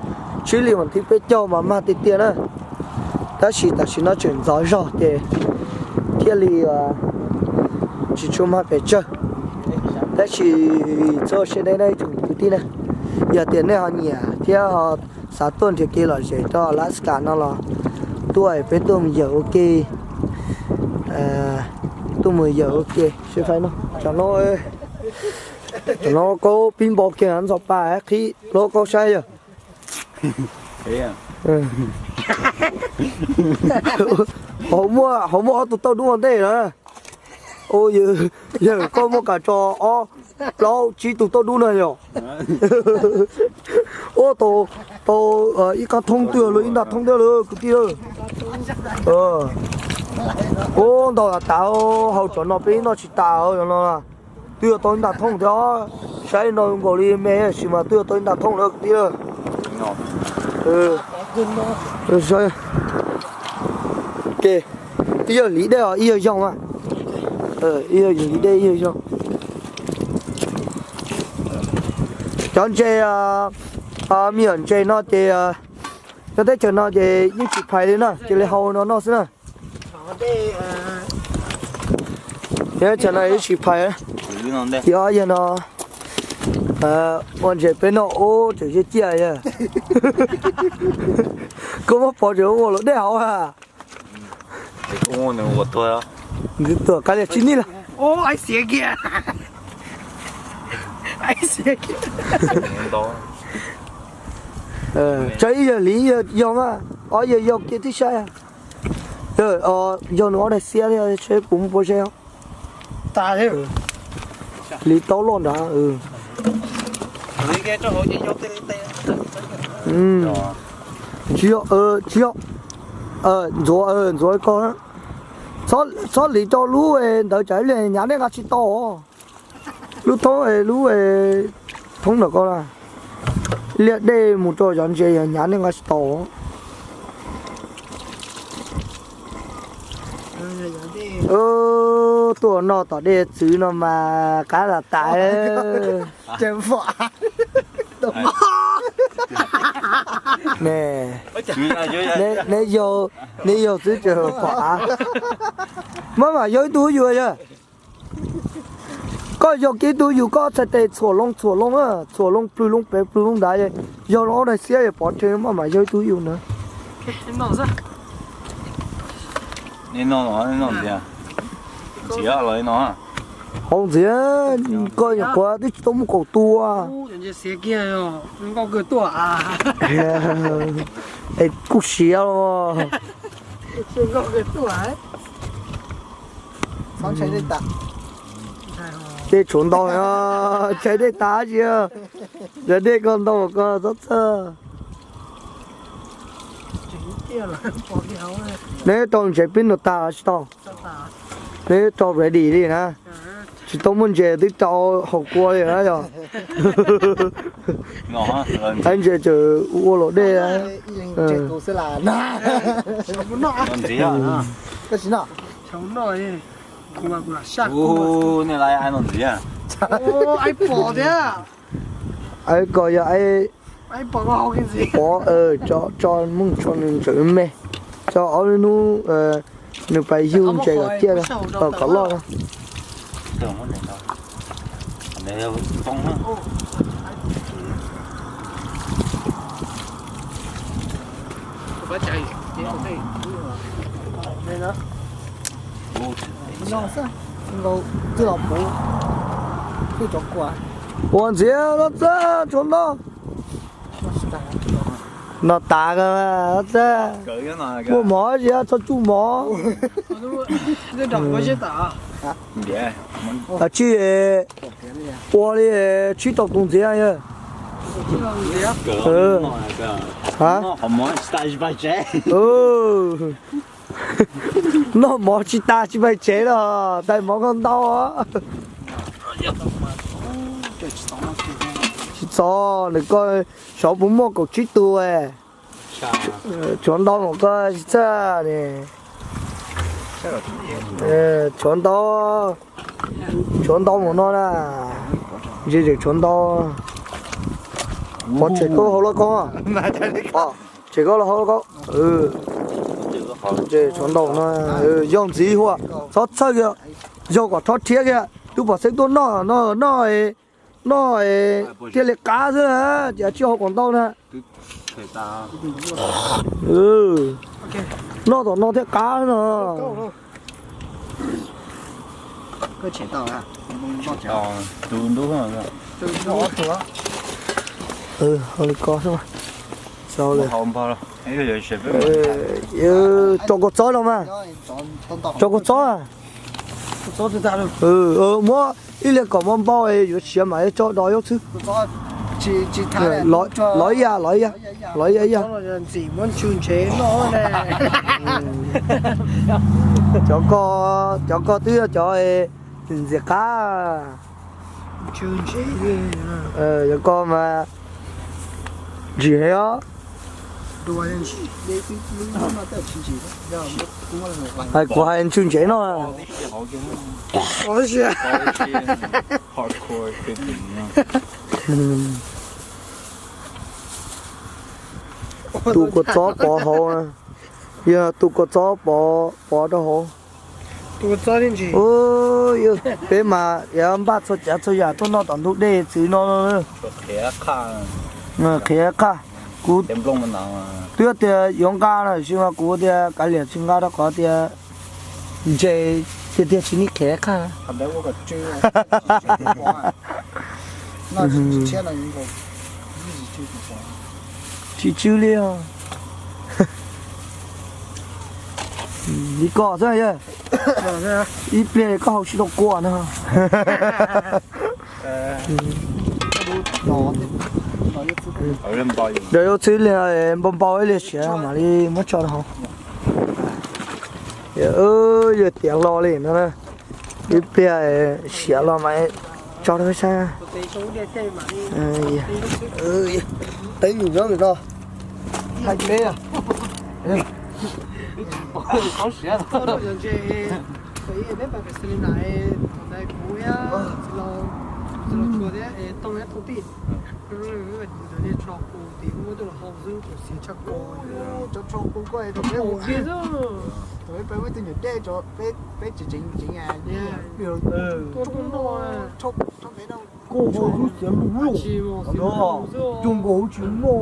tsib hlis vas thib peb caug mas mag tiag tiag na. Tab sis tam sim no tseem ntxov zog ces thiaj li tsis tshua mag pes tsawg. Tab sis txhob siab deb na ib tsoom kwv tij na, yog tias nej ho nyiam thiab ho xav tuaj nrhiav kev lom zem rau Alaska no los tuaj peb tuaj mus yawm ua ke, tuaj mus yawm ua ke. Tam no, tam no kaub pib npau kiag ntxhov pa qhib plaub kaub saib yog. Hauv muaj ob tug tauj dub ua ntej na. Yawg, koj muaj kam tso ob plaub tsib tug tauj dub na yog. Ua tau, tau ib qab thoob twg los ib nta thoob thiab lawm kwv tij lawm. Ua ntau tas tas, hauv tsam no peb noj tsis tas no. Twb yuav tau ib nta thoob thiab, saib no nkaus li me tab sis mas twb yuav tau ib nta thoob lawm kwv tij lawm. Ke, ib yawg liv dej os ib yawg yog mas, ib yawg liv dej ib yawg yog. Cov ntses, me nyuam ntses no ces nyob teb chaws no ces yeej tsis phais li na, cia li hau no noj xwb na. Nyob teb chaws no yeej tsis phais. Yog, yog no ua ntses peb noj ub tseem ciaj ciaj yog. Koj muab pov tseem ua luam dej hauv a. Tuam qab liam tsis nij lawm. Tsawg ib yawg liv ib yawg yog mas, ob yawg yog kiag tib saib. Yog nws ob daig xiab thiab, seb puas muaj pob zeb. Liv taub loj nrad. Tsis yog, tsis yog, ntxuav, ntxuav ko. Txhob liv rau lub ntawd tsam ib pliag hnyav nej nqa tsis tau. Lub thoob, lub thoob ntawm ko na, liaj dej mus rau cov ntses yog hnyav nej nqa tsis tau. Tuaj noj tom dej txwv no mas qab tas tas. Neb yog, neb yog xwb tseem pom av. Maj mam yog ib tug yus yog. Koj yog kiag ib tug yus, koj txhais tes txhuam loo txhuam loo, txhuam loo plwg loo pem plwg loo nrad, yog loo ob daig xiab pov rhe maj mam yog ib tug yus na. Hauv ntxiv, koj nyuam qhuav twb tsis tau muaj kaum tua. Es kuj siav los. Dej tshuav ntau no, tshaib dej tas tsis yog? Yog dej koj ntau koj txhob txhawj. Neb rau ntses pib nug tag los tsis tau? Neb rau ready li na. Tsis tau muaj ntses twb rau haus kua li na yog. Ib ntses tseem ua luam dej. Aib ko yog aib pov, tso mus tso nws ntseem me, tso ob hnub nws pais yug ntses kom ciaj, kom loj no. Ua ntxiv no txaj tshuav ntau. No tas ko txaj. Muaj mov tsis txhob tsuj mov. Atsij ua li tsib tau tus ntxiv yog. Noj mov tsis tas tsis pais tsev los tais mov koj ntau. Tsis txhob nws ko, sav puas muaj kaum tsib tug. Tshuav ntau mus koj tsis txhawj ne. Tshuav ntau, tshuav ntau mus no na. Ntses tseem tshuav ntau. Qhov tseem koj hauv lauj koob, tseem koj los hauv lauj koob. Ntses tshuav ntau no, yog ntxiv huaj, txhob txhawj kiag, yog kom rhob rhiab kiag, twb pom xeeb tuaj noj no noj, noj thiaj li qab xwb na, ces tsis hau kom ntau na. Noj tom no thiaj qab no. Hau li ko xwb. Tso kua txob no mas. Tso kua txob. Muab ib leeg kom npau npau yuav siav mam li tso do yuav xwb. Los ib yam, los ib yam, los ib yam. Cov ko, cov ko twb yog cov ntxim qab. Cov ko mas ntsim heev os. Hais kuv hais ntswg ntsev no. Tu kua txob pov hauv, yog tu kua txob pov, pov rau hauv. Peb mas yuav npaj txhua tsav txhua yam tuaj noj tom ntug dej txwv no. Qhiav qhaj, kuv twb tias yuav nqa no tiam sis mas kuv tias kav liam tsis nqa rau qhov tias ntses tiag tiag tsis nik qhiav qhaj. Tsis tsw li os. Li ko xwb yog. Ib pliag koj hau tsis tau kua no. Yog yuav txhwb li npau npau ib li siav mam li muab tso rau hauv. Yog tiav hlo li no, ib pliag siav los mas tso rau saib. Teeb nyob no. Koj hau lub xiav lug lug, cog nkaus hauv tsis noj.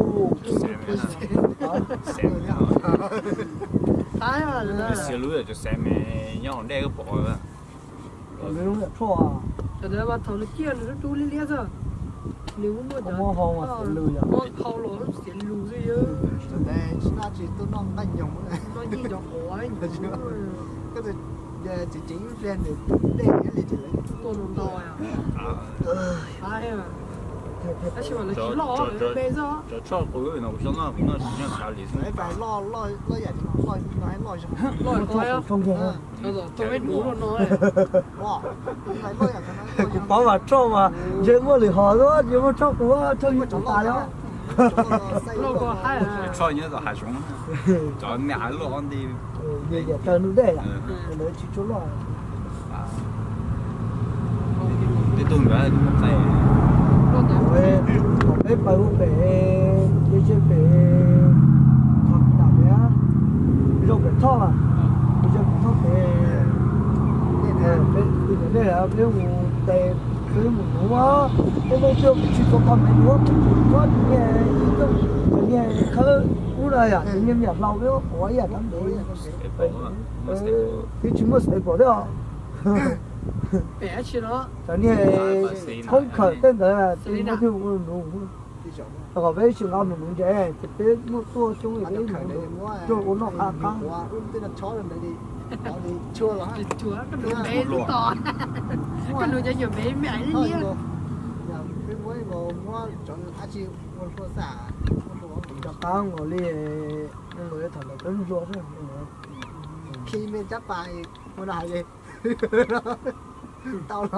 Xiav lug yog cov xiav me nyob hauv dej koj pom. Thaum nws ciaj nws lub dub liab liab xwb, nws muaj muaj cov hau los xiav lug xwb yog. Noj yeej cov quav. Tseem ceev ib pliag nws dej thiab li ces lawv tuaj ntau ntau. Tab sis mas lawv tsis loj, lawv me xwb. Cov tshoj qus no kuv xyov noj, kuv noj tsis noj xav li xwb. Loj yam no, loj no, loj zoo, loj ko, tau peb nuv no. Kuv paub mas tshoj mas ntshe muaj lwm hom xwb, ntshe muaj tshoj qus, tshoj yeej tas li. Loj ko, tshoj nyob tom hav zoov, cov me av luaj ob nti. Yam raws ntuj dej yom, lawv tsis tshua loj. Tej tug ntawd, thaum peb pawg ua pem, peb seb pem qhov dam pem, peb zaum pem thoj, peb zaum pem thoj pem, peb tus ntawm dej peb mus tes, peb mus nuv, peb muaj peb tsis tau qhov pem nuv, peb tsis muab tus niag, tus niag khawb ub na yom, tus niag me nyuam hlau peb muab quav ib yam rab ntev. Twb tsis muaj staple thiab os. Cov niag khoob khawm tej ntawd twb muab peb ua nuv. Rau qhov peb tsis nqa mus nuv ntses ces peb muaj tuaj coob li peb mus nuv tuaj ua noj qab qab. Cov qab nkaus li, thaum ntawd peb hlua,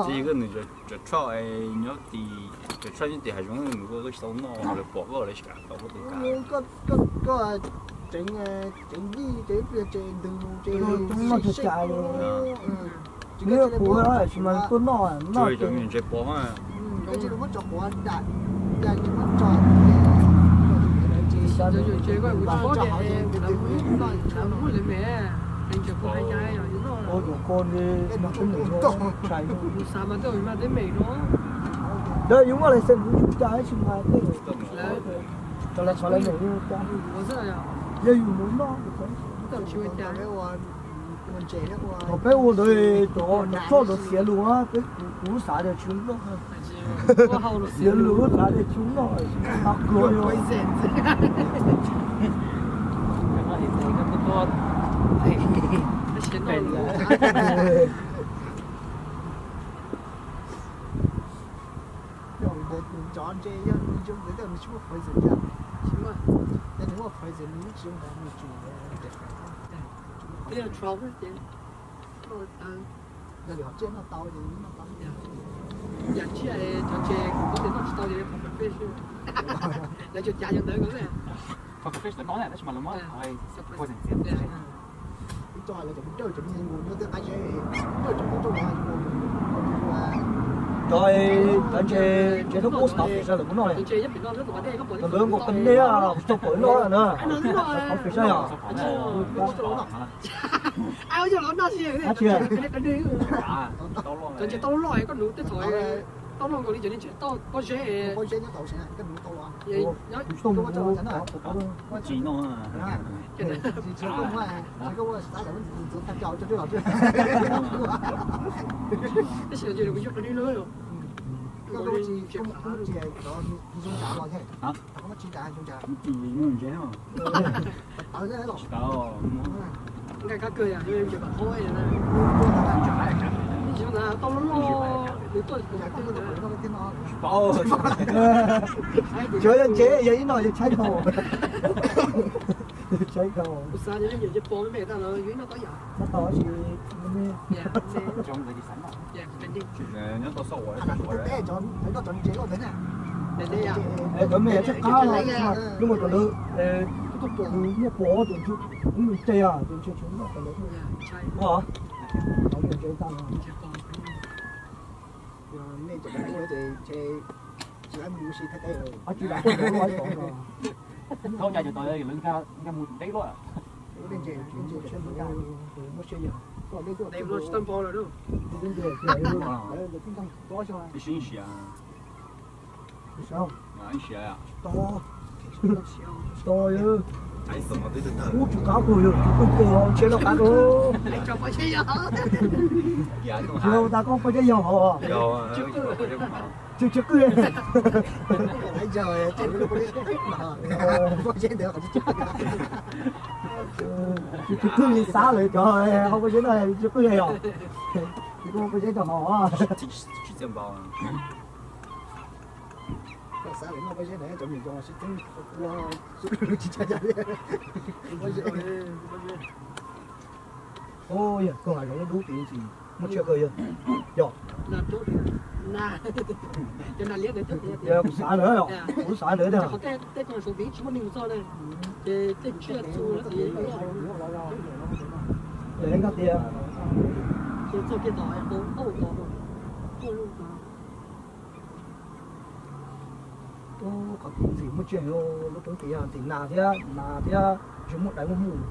tsis nws cov tshoj nyob tim, cov tshoj nyob tim hav zoov nws kuj tsis tau noj, lawv pom koj lawv tsis kam tau koj tus kav. Koj tseev, tseev yij ces ib pliag ces ntws mus ces noj tsis cas li. Neb kuv tsis mas tuaj noj, noj ces ntses pom. Ua tus ko li, xav mas tej me no. Lawv yus muaj license kuv tsis ua cas, tab sis mas tej cov lawv xav lawv niam yus ua cas. Yog yus mus noj, thaum peb ua ntawd cov tshoj ntawd xiav lus, peb, kuv xav tias tsis noj. Xiav lus xav tias tsis noj, tsis noj, pluav yus. Cov ntses yog nws zoo nkawd tej nws tsis muaj poison thiab. Ces nws muaj poison nws tsis zoo nkawd nws tsum. Yog lwm hom tsiaj noj tau ces noj tau. Yam tsiaj cov ntses kuv paub tias noj tsis tau ces phom perfect xwb. Lawv cov cav yog ntawd ko. Phom perfect lawv noj tab sis mas lawv muab poison ntxiv. Ib co lawv cov dawj cov me mus nyob tej qab zeb, dawj cov qub rau los. Cov, cov ntses, ntses thoob qub tau fem sab lawv kuv noj li. Ntses nyob pem no, thaum ntawd nkaus qee nej tsis tau pom noj na. Tau fem sab yom. Cov ntses tau loj loj koj nuv tej thaum tau loj nkaus li cov ntses tau pob zeb. Pob zeb nyob tau, kuv tsis tau mus. Tab sis kuv yuav qhov dib lawm. Koj muab tsis, koj muab tsis cov zoo cas los thiab? Koj muab tsis cas zoo cas? Ntses. Tawv thiab los. Nqaij kab kawg yom, ntses pam qhob. Ntses tau loj loj, nws tuaj. Tsis paub. Tsuav yog ntses yog ib no yog tshaib dhau. Tshaib dhau. Kuv xav tias nej nyiam ntsej pom me me tag los yuav ib no tau yam. Tau tab sis me me. Nyob tau sob uas cov ntses loj ntawd na. Cov me tshaib qab los, lub mus rau lawv, muaj pom tus ntses, tus ntses tsis noj tau lawv. Ntses tag. Nej cov ntses ces tsis mus si thaij teb. Thaub ca cov tau lawv nkag mus deb luaj. Tsis tau npau lawm. Ib sib siav. Ib siav. To, Ub, tsw qab kawg, yog tsw qwj kawg, ntshe loj qab kawg. Tsis tas koj poj zeb yog hov. Tsw tsw qwj. Tsw qwj li xav lawm cov hauv poj zeb no tsw qwj yog. Poj zeb cov hov. Yog koj hais zoo dub dub tis ntxim muaj tsiaj kawg yog. Yog. Kuv xav ntawd, kuv xav ntawd tiag. Leej nkag tias, qhov tis ntxim muaj tsiaj, lub roob tis ntxim nas thiab, nas thiab, tsis muaj dais muaj muj.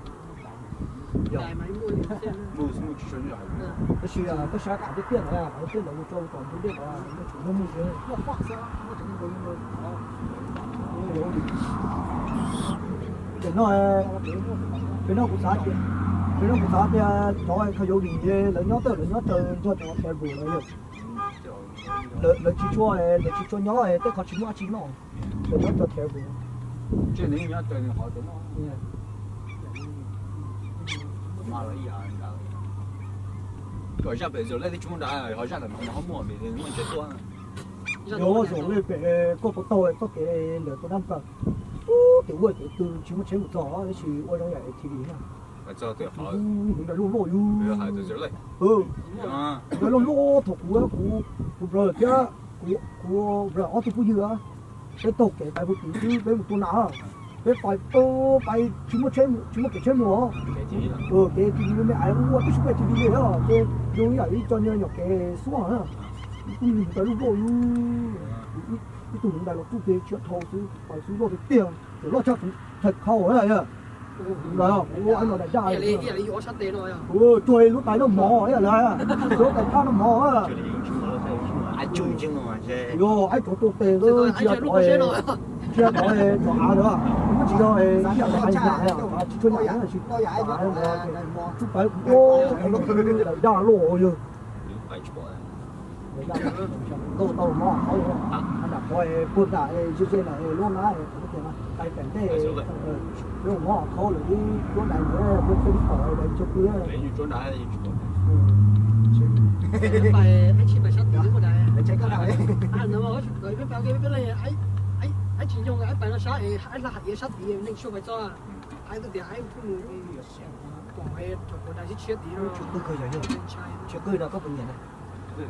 Tab sis koj saib qhov tiaj tiaj ntawd, qhov tiaj ntawd mus rau tom ntug dej ntawd muaj tsum muaj muj xwb. Pem no, pem no kuv xav tias, pem no kuv xav tias cov khaws yau lis lawv nyob tawm, lawv nyob raws nrog cov Terrible lawv, lawv tsis tshua, lawv tsis tshua nyob tej qhov tsis muaj dab tsi noj, lawv nyob raws Terrible. Kom zaj pem Zaum Lej twb tsis muaj nrad, ho zaj ntawm no ho muaj, muaj tsev tuaj. Yog Zaum Lej pem koj puas taug txoj kev ntawm tus dab plaws, ub, tus ua kev tw tsis muaj tsheb mus txog, tab sis ua zoo yam A T V na. Hwv nrad loj loj yus, nrad loj loj. Thaum kuv, kuv, kuv brother thiab kuv brother ob tug phooj ywg, peb taug kev pais puag tid xwb peb mus tua nas, peb pais, pais tsis muaj tsheb, tsis muaj kev tsheb mus os. Kev A T V me me ais ua twb tsis muaj A T V li os, ces zoo yam li cov nyuag nyuam kev xuab na. Ib tug nrad loj loj yus, ib tug nrad los txuj ces tsis dhau xwb, pais xwb loj tiag tiag, loj tshaj kuv thawm khau na. Ntawd kuv ua no dag dag, tsuag lub tais noj mov ib yam li, tsuag lub tais thaj noj mov. Yog aib tsov tua tes ntsia rov, ntsia rov cov av ntawd, muab tsis yog ib yam li hais yam tsis tshua yam, tsis tau ntawd, lub tais kuv ua dag loj yog. Nkauj tau mov qhov, nram qhov puag nram ze ze ntawm lub nab, tais pem ntej, lub mov qhov lawm twb tuab dais ntawd, peb peb pom dais tso pw. Aib tsis pais sab tid, aib tsis nyoog, aib pais no sab, aib laj hais tias sab tid neeg tsis pais txog, aib tias aib kuj mus pom rau puag dais tshiab tid. Tsis qw rau koj puas nyiam na. Ho,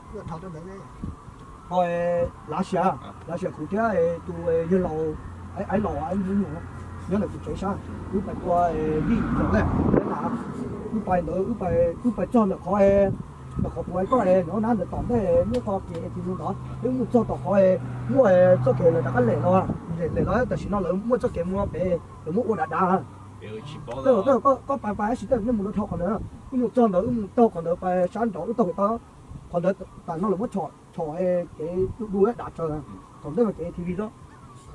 ho no, ho Lav Xias, Lav Xias kuv thiab tus yawg laus, aib laus, aib nyuam nyob ntawm kuv tsev sab, wb pais tua lij los lawm, wb pais ntawd, wb pais txog ntawm qhov, ntawm qhov kuv hais koj, nyob nab ntawd tom ntej muaj qhov kev A T V ntawd, wb mus txog tom qhov muaj txoj kev lawv rov qab lem los, lem los tam sim no lawv muaj txoj kev mus pem, lawv muab ua dav dav. Koj pais pais tab sis tej zaum nej mus rau dhau qhov ntawd, wb mus txog ntawd wb mus taug qhov ntawd pais sab nraud wb taug kev tau, qhov ntawd tam no lawv muab tshom kev du du dav tsawv, thaum ntej mas kev A T V lawm.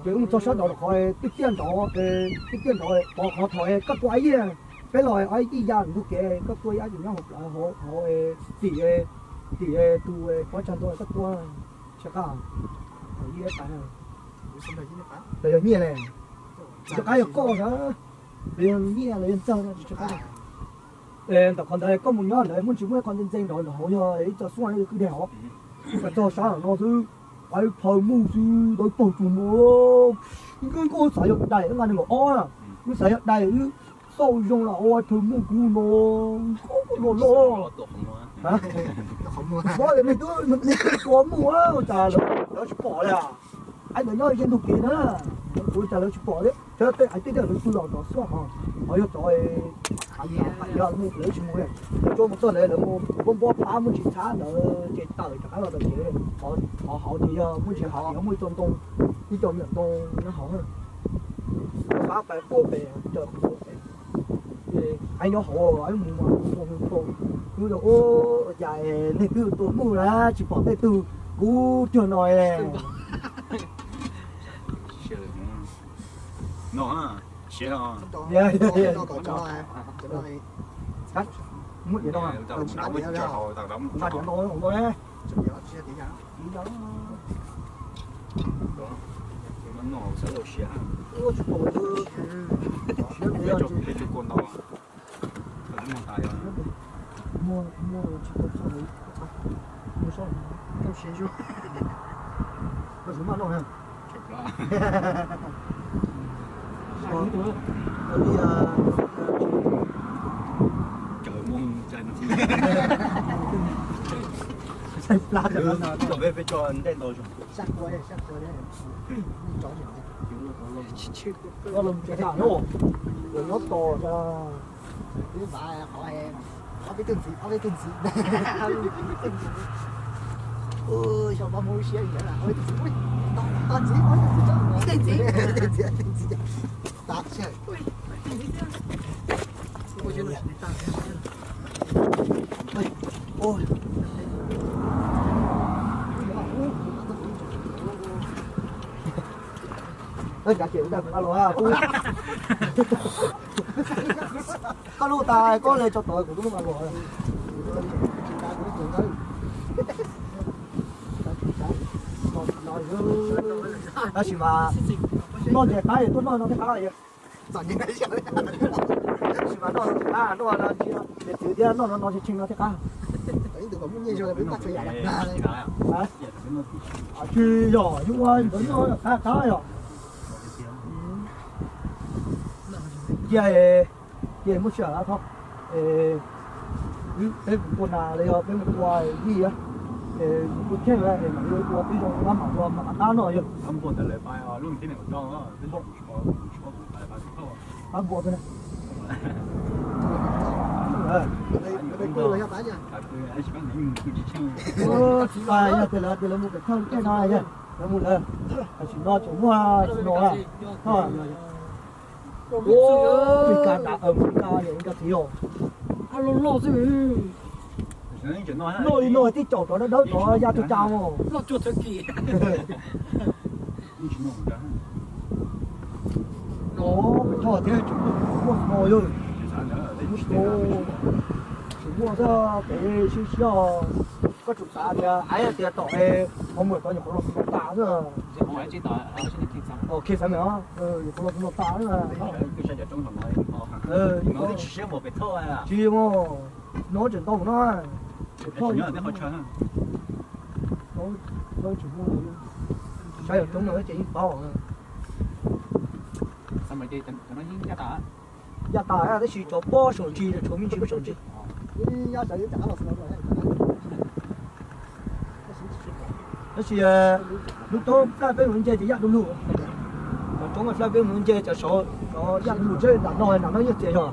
Ces wb mus txog sab nraud qhov twb tiaj nraud, twb tiaj nraud pov qhov thaum koj tua aib yij, peb los aib yij ya ntug kev koj tua ib ab tsis nyob hauv plawv hauv tim, tim tus pob tsag ntua koj tua, tsis qab, thaum yij pais, los yog nyiaj ne, tsis qab yog koj na, los yog nyiaj los yog ntxawg tsis qab. Ntawm qhov ntawd koj mus nyob ntawd muaj ntsis muaj ib qho ntxeev ntxeev nraud nraud hauv yog ib co xuaj kwj deg hov, wb pais txog sab no xwb, aib plhaw muj xwb ntawd paug tsuag no, wb xav yog dais wb nqa nees nkaum ob na, wb xav yog dais wb xauj zoo los ua plhaw muj kub no, loj loj. Mob nej twb tua muj ua cas lawv tsis pom li. Aib ntawd nyob ze ntug kev na, kuv cas lawv tsis pom thiab, aib tej lawv pw los rov xuaj hov, hov yog cov lawv tsis mus li. Lawv tsuas mus txog ntawd lawv mus npuab npuab pab muaj ntsis txhab ntawd ces tawm rov qab los tom kev, hov hauv ces yog muaj ntsis hauv yog muaj ib co ntoo, ib co me nyuam ntoo nyob hauv. Pab pais puag pem raws qhov ntawd pem, ces Ai nyob hauv mus mus mus mus, twb ua cas nej twb tua muj na tsis pom tej tug kub cuag no. No, siav no. Muab diav no, no, no, siav no. Peb tug kua ntau. Muaj, muaj tsis tau txog li. Muaj sab, tau siav zuj. Koj tsis maj noj na. Li, ntej ntau zoo. Koj los tsev tam no, los nyob tos. Peb vav qhov, ob peb tug ntxiv, ob peb tug ntxiv. Xyov pab muab lub siab li ntawd, ob peb tug ntxiv, tos ntxiv, ob peb tug ntxiv, ob peb tug ntxiv, ob peb tug ntxiv. Ua cas ces ua ntej kuv nqa los, koj lub tas koj le tso tod kuv lub nqa los. Tab sis mas noj ntshe qab, tuaj noj no thiaj qab. Tab sis mas noj no qab, noj no ntsia, niam txiv thiab noj no no tshee no thiaj qab. Tsis yog, yus ua ntawd noj qab qab yom. Cia, cia muaj sij hawm thov, peb mus tua nas los yog peb mus tua vij, mus tua cheej, mam li ua tib zoo mam mam ua mam qab qab no yog. Qab npua, tsis pais yog tias lawv tias lawv mus pem thawj tej no yog lawv mus lawm, tam sim no tseem muaj tsis no. Ua, Meskas, Meskas yog Meskas txiv os. Loj li no tib caum rov dawb dawb rov ya tug cas os. Pem Thoj thiab tseem muaj snow yog. Tseem muaj xwb pem siab siab. Koj tsum xav tias, aiv tias tom qhov muag tod nyuam qhuav los snow tas xwb. Khi xav me os, nyuam qhuav los snow tas xwb. Tsis muaj, snow tseem ntau no. Pem Thoj, saib yog coob no ces yeej paub. Ya tas tab sis cov pob saum ntsis, tshuav me ntsis pob saum ntsis. Tab sis lub roob flag peb mus nce ces yaj du lug. Cov roob flag peb mus nce cov saud, cov yaj du lug tseeb. Nram no, nram no yeej txias zog,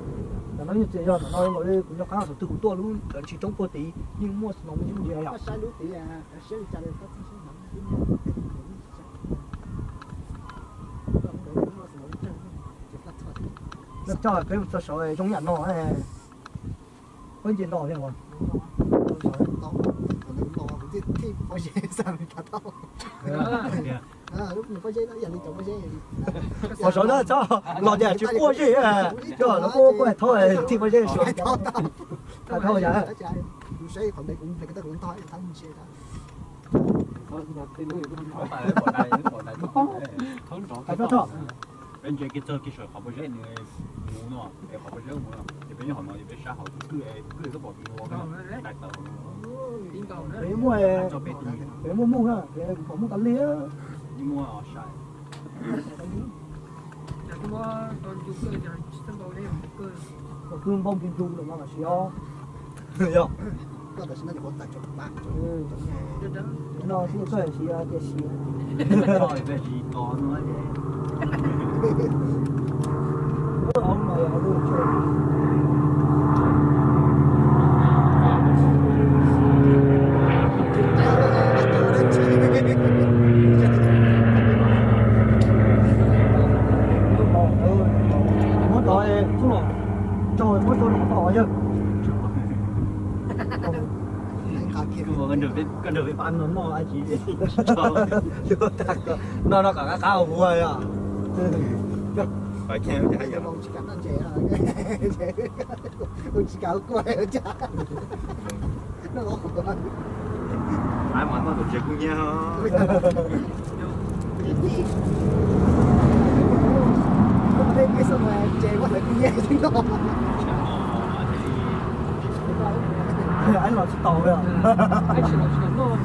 nram no yeej txias zog, nram no nkaus li kuv nyob qab saum twg kuv tuaj lub cov ntsis roob puag tid yeej muaj snow me ntsis yom. Laj txog peb mus txog saud zoo yam no. Peb nce nto li as. Qhov saud na txhob los tias tsis quaj zej, coj los quaj quaj thaub thiaj pob zeb suav. Thaub yam. Peb nce kiag txog kiag saum qhov pob zeb nws mus no, es qhov pob zeb mus no ces peb nyob hauv no ces peb saib hauv kwj, kwj twb pom nws ua dais tawm. Peb muaj, peb muaj muj na, peb pom muj tas li. Muaj sai. Kwj npauj ncu ncu los mas siab. Yog. No xwb koj siab tias siab. Muab tod xub los tso, muab Koj nrog peb pab no noj dab tsi? No no kom qab qab ua ua yom. Tsis kam kuaj cas. Mas noj tus tsev kub hnyiab. Los tsis tau li. Tsis kam noj,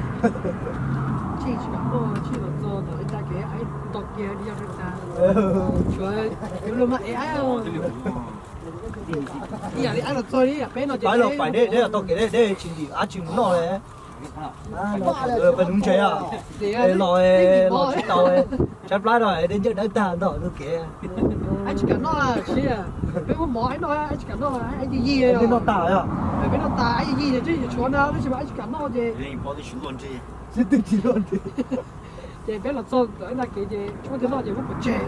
tsis kam noj, tsis los txog tom ib tag kev ib tog kiag li yog tas. Tshuav yuav luag mas es ib yam li ab los txog li peb no ces los pais deb deb tog kev deb deb tsis ntim ab tsis mus noj li. Peb nuv ntses los los tsis tau, tshaib plab no dej ntsawj dawb tag ntog tus kev. Ab tsis kam noj, tsis, peb muab mov ab noj ab tsis kam noj, ab yig yig, peb noj tas, peb noj tas ab yig yig ces tshuav na tab sis mas ab tsis kam noj ces sib tw tsis luaj nrig. Ces peb los txog tom ib tag kev ces tshuav thiaj noj ces muab pov tseg,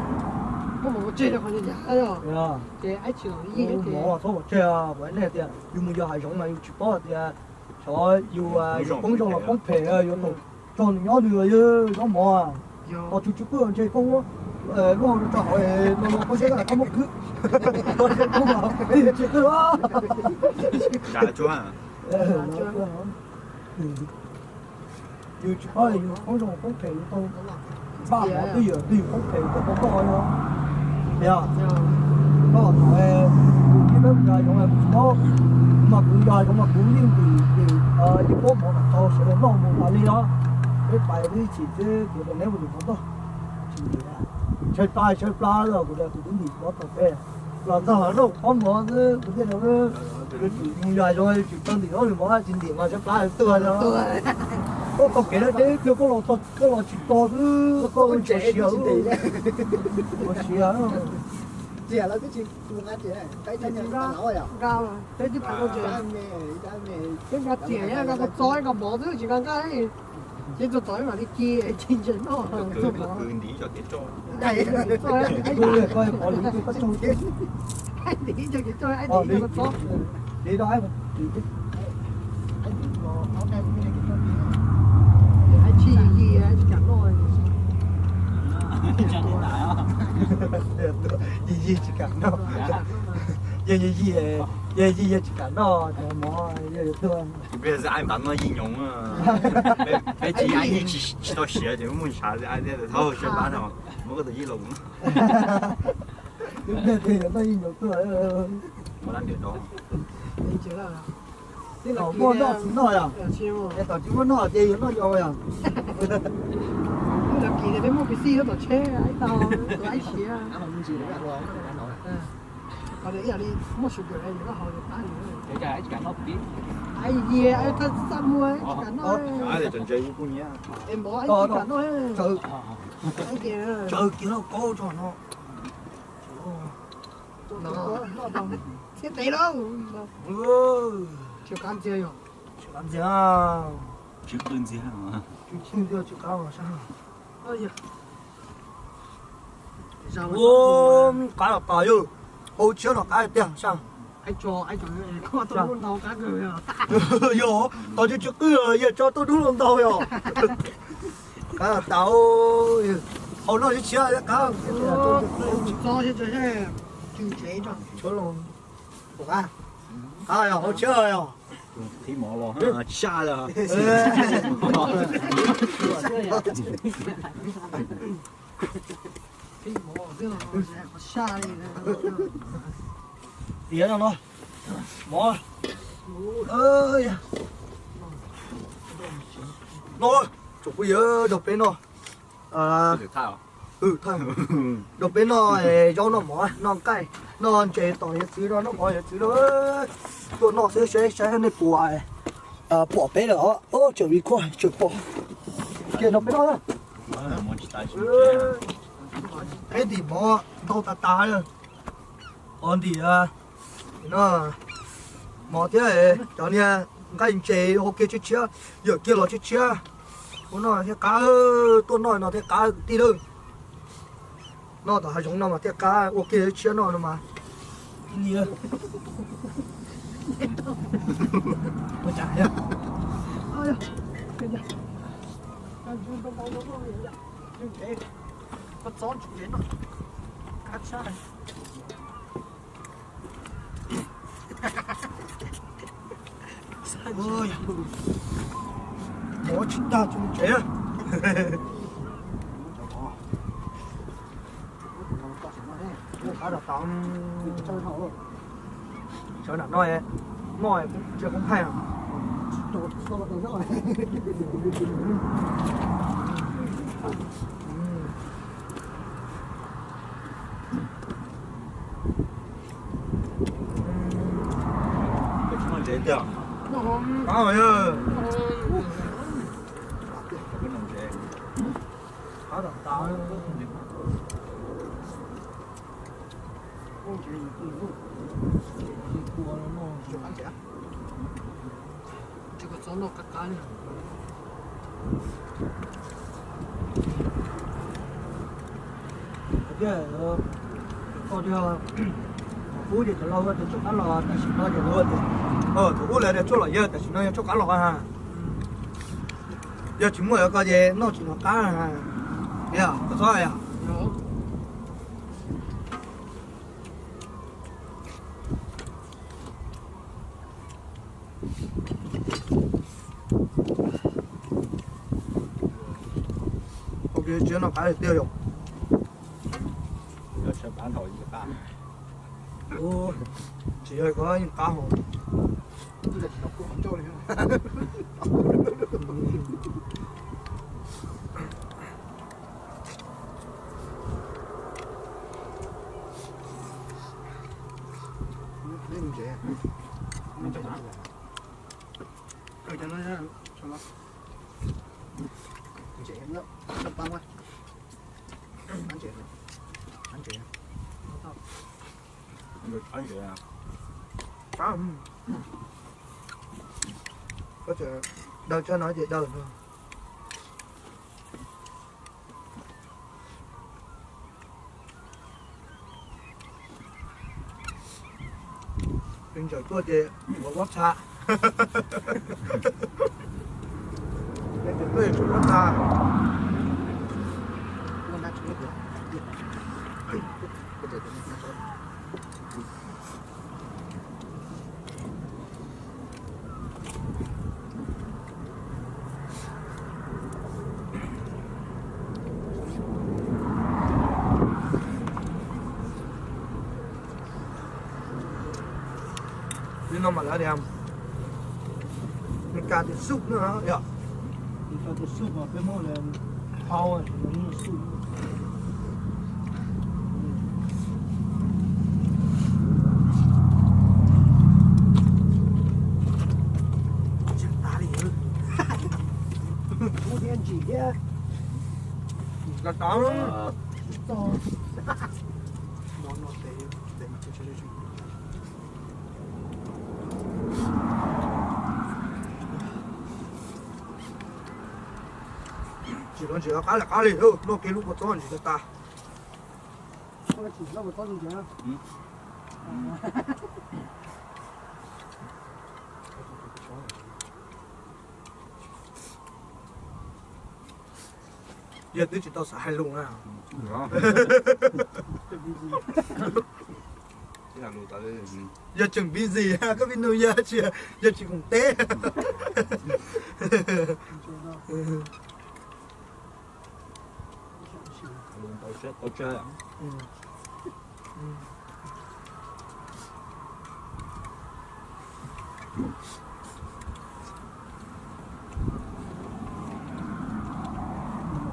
muab mov pov tseg rau qhov yav yav os. Ces ab tsis los yig ces mov txhob pov tseg, kuv hais nej tias yus mus yos hav zoov mas yus tsis paub tias xyov yus yuav poob zoo los poob phem, yuav tau txog nws nyob nws yog zaub mov. Tos tsw tsw qwj ntshe koj muab lub hau rau tso hauv no no koj saib koj muab qwb, tsis qwj. Yus tsis paub yus poob zoo poob phem yus tau npaj mov twj ywm twg yus poob phem yus tau tau koj no. Yog koj thaum kuv pib peb mus yos zoov kuv tsis paub, mas kuv yos zoov mas kuv yeej ntim ntim ib pob mov kom tau sawv daws noj mus tas li os. Peb pais twb ib chim xwb kuv rau neb mus ntim mov toj, tsis ntim, tshaib plab tshaib plab los kuv rau tus tub ntim mov tau peb los txog los noj pob mov xwb kuv thiaj rau. Yuav tsum mus yos zoov yuav tsum tau ntim zaub ntim mov tsis ntim mas tshaib plab tuag li. Koj tau kev deb deb koj los txog koj los tsis tau xwb koj ua siav, ua siav. Peb nqa txiam, nqa kua txob nqa mov xwb tsis nqa nqaij. Ces txog tod mam li ci, ci ntses noj, txog mov. Ntim cov kev tso, ntim cov kev tso, ntim cov kua txob. Yig yig tsis kam noj. Yig yig tsis kam noj. Yog yig yig, yog yig yig tsis kam noj cov mov, yog yuav tuag. Peb tsis yig tsis tau siav ces muaj ntshav thiab, thauj siab pab no, muab koj tus yij los mus noj. Twb tias yuav noj yij nyoos tuaj. Muaj noj tsis noj yog? Thaum tsis muaj noj ces yuav noj yos yog? Peb muaj pis xij tom tsheb ib tau tus aib siav. Qhov ib yam li muaj sugar nyob hauv qab. Aib yig, thaj xab muag tsis kam noj. Es mov aib tsis kam noj. Tsawv kiag lauj, kaub tso no. Thiab tes lauj. Tsis qab ntxiag yog? Tsis qab ntxiag. Tsis qab ntxiag, tsis qab sab. Ua qab los tas yog, hauv tshiab los qab tiag sab. Yog, tos tsis tsis qwj yog tso tuaj dub los ntau yog. Qab los tas, hauv no tshiab qab. Qab yog hauv tshiab yog. Tiav no no, mov no, tsoom phooj ywg, nrog peb noj, nrog peb noj zaub noj mov noj nqaij noj ntses tom yawm txwv no, noj mov yawm txwv no. Tuaj noj xwb saib saib nej puas pom peb lawm os. Tseem vim khuaj tseem pom. Ces nrog peb noj. Peb ntim mov ntau tas tas li. Qhov ntim no mov thiab cov niag nqaij ntses ua kiag tshiab tshiab, yawm kiag los tshiab tshiab. Ua no thiaj qab, tuaj noj no thiaj qab kwv tij lawm. Noj tom hav zoov no mas thiaj qab ua kiag tshiab noj no mas. Ua cas, Mov tsis tag tsis mus tsev. Sawv nram no, noj tsis koob thaij. Ub ces cov laus tias tshuaj qab los tam sim no ces, thaum ub lawv tias tshuaj los yawg, tam sim no yog tshuaj qab los ha. Yog tsis muaj yuav ko ces noj tsis hnov qab. Yog koj txhob yog. Tsiab no qab tiag yom. Tsis yog ko yeej qab hos. Daws tso no ces daws no. Peb ntsaws tuaj ces ua pob txha. Peb ntsaws tuaj ces tshuav pob txha. Li no mas lawv tias Meskas tus soup no yom. Meskas tus soup mas peb muab lawv hau soup. Ua thiab ntsim thiab. Tsis tau ntsim qab li qab li, noj kiag lub kua txob ntsim tag tag. Yog twb tsis tau xav hais lus na. Yog tseem busy, koj busy yog tsis, yog tsis koom teb.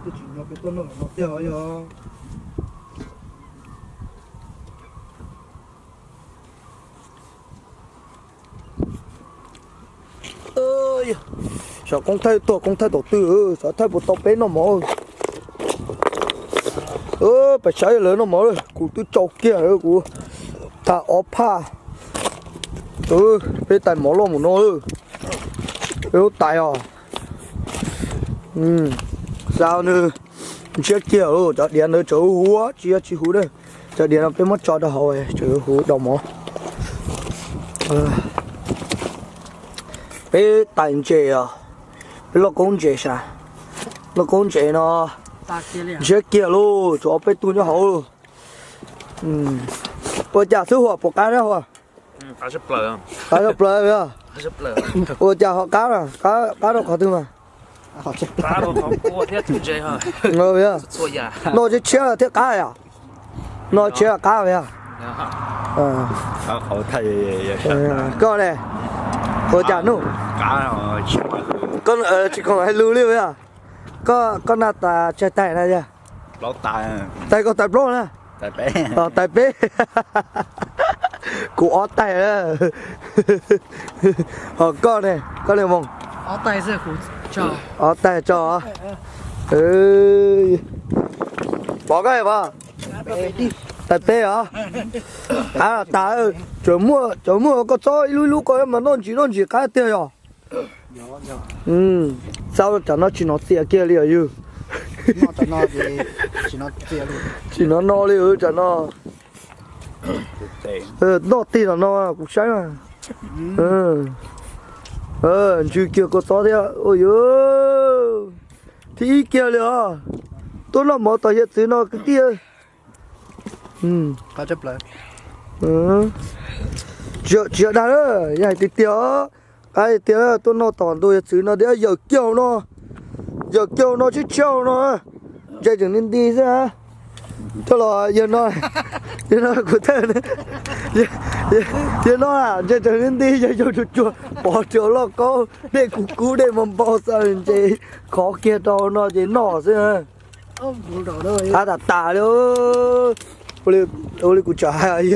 Twb tsis nyob peb tuaj noj no tiag os yog. Xyov koob thaij tuaj koob thaij tom twg, xyov thaij puas tau peb noj mov. Pais saib lawv noj mov, kuv twb tsau kiag, kuv tag ob phaj. Peb tais mov loj mus no, peb lub tais os. Xav nws ntsiab kiag, cov diav ntawd tseem huv huv, tsis yog tsis huv na. Cov diav no peb muab tso rau hauv tseem huv huv daus mov. Peb tais ntses os, peb loj koob ntses sav. Noj koob ntses no ntshiab kiag lauj, tshuav ob peb tug nyob hauv. Ua cas xwb Huas, puas qab thiab Huas? Qab plaws. Ua cas ho qab, qab rau qhov twg mas? Noj tshiab tshiab thiab qab yom? Noj tshiab qab yom? Koj ne, ua cas noj tsis khoom hais lus li yom? Koj na tas tsawg tais na yog? Tais koj tais plaub na? Tais peb. Kuv ob tais. Ho koj ne, koj ne Moos? Ob tais tso. Pov koj pov. Tais peb os. Qab tas, tseem muaj koj txob ib lub ib lub koj mas noj ntsis noj ntsis qab tiag yog. Xav cov no tsis hnov txias kiag li os yus. Tsis hnov no li cov no. Noj tig los no kuv saib mas. Ntsws kiag kua txob thiab. Thib ib kiag li os. Tuaj noj mov tom hiav txwv no kwv tij. Tsis yog dag, yog hais tiag tiag, qab tiag tuaj noj tom ntug hiav txwv no thiab yawm kiag hauv no, yawm kiag hauv no tshiab tshiab hauv no, ntses tseem nti nti xwb. Coj los yawg no, yawg no kuv thawj, yawg no ntses tseem nti nti, yawg yau tsuag tsuag pov rau lauj kaub dej kub kub dej npau npau xwb ntses khov kiag rau hauv no ces noj xwb. Qab tas tas li. Ua li kuv txawm hais,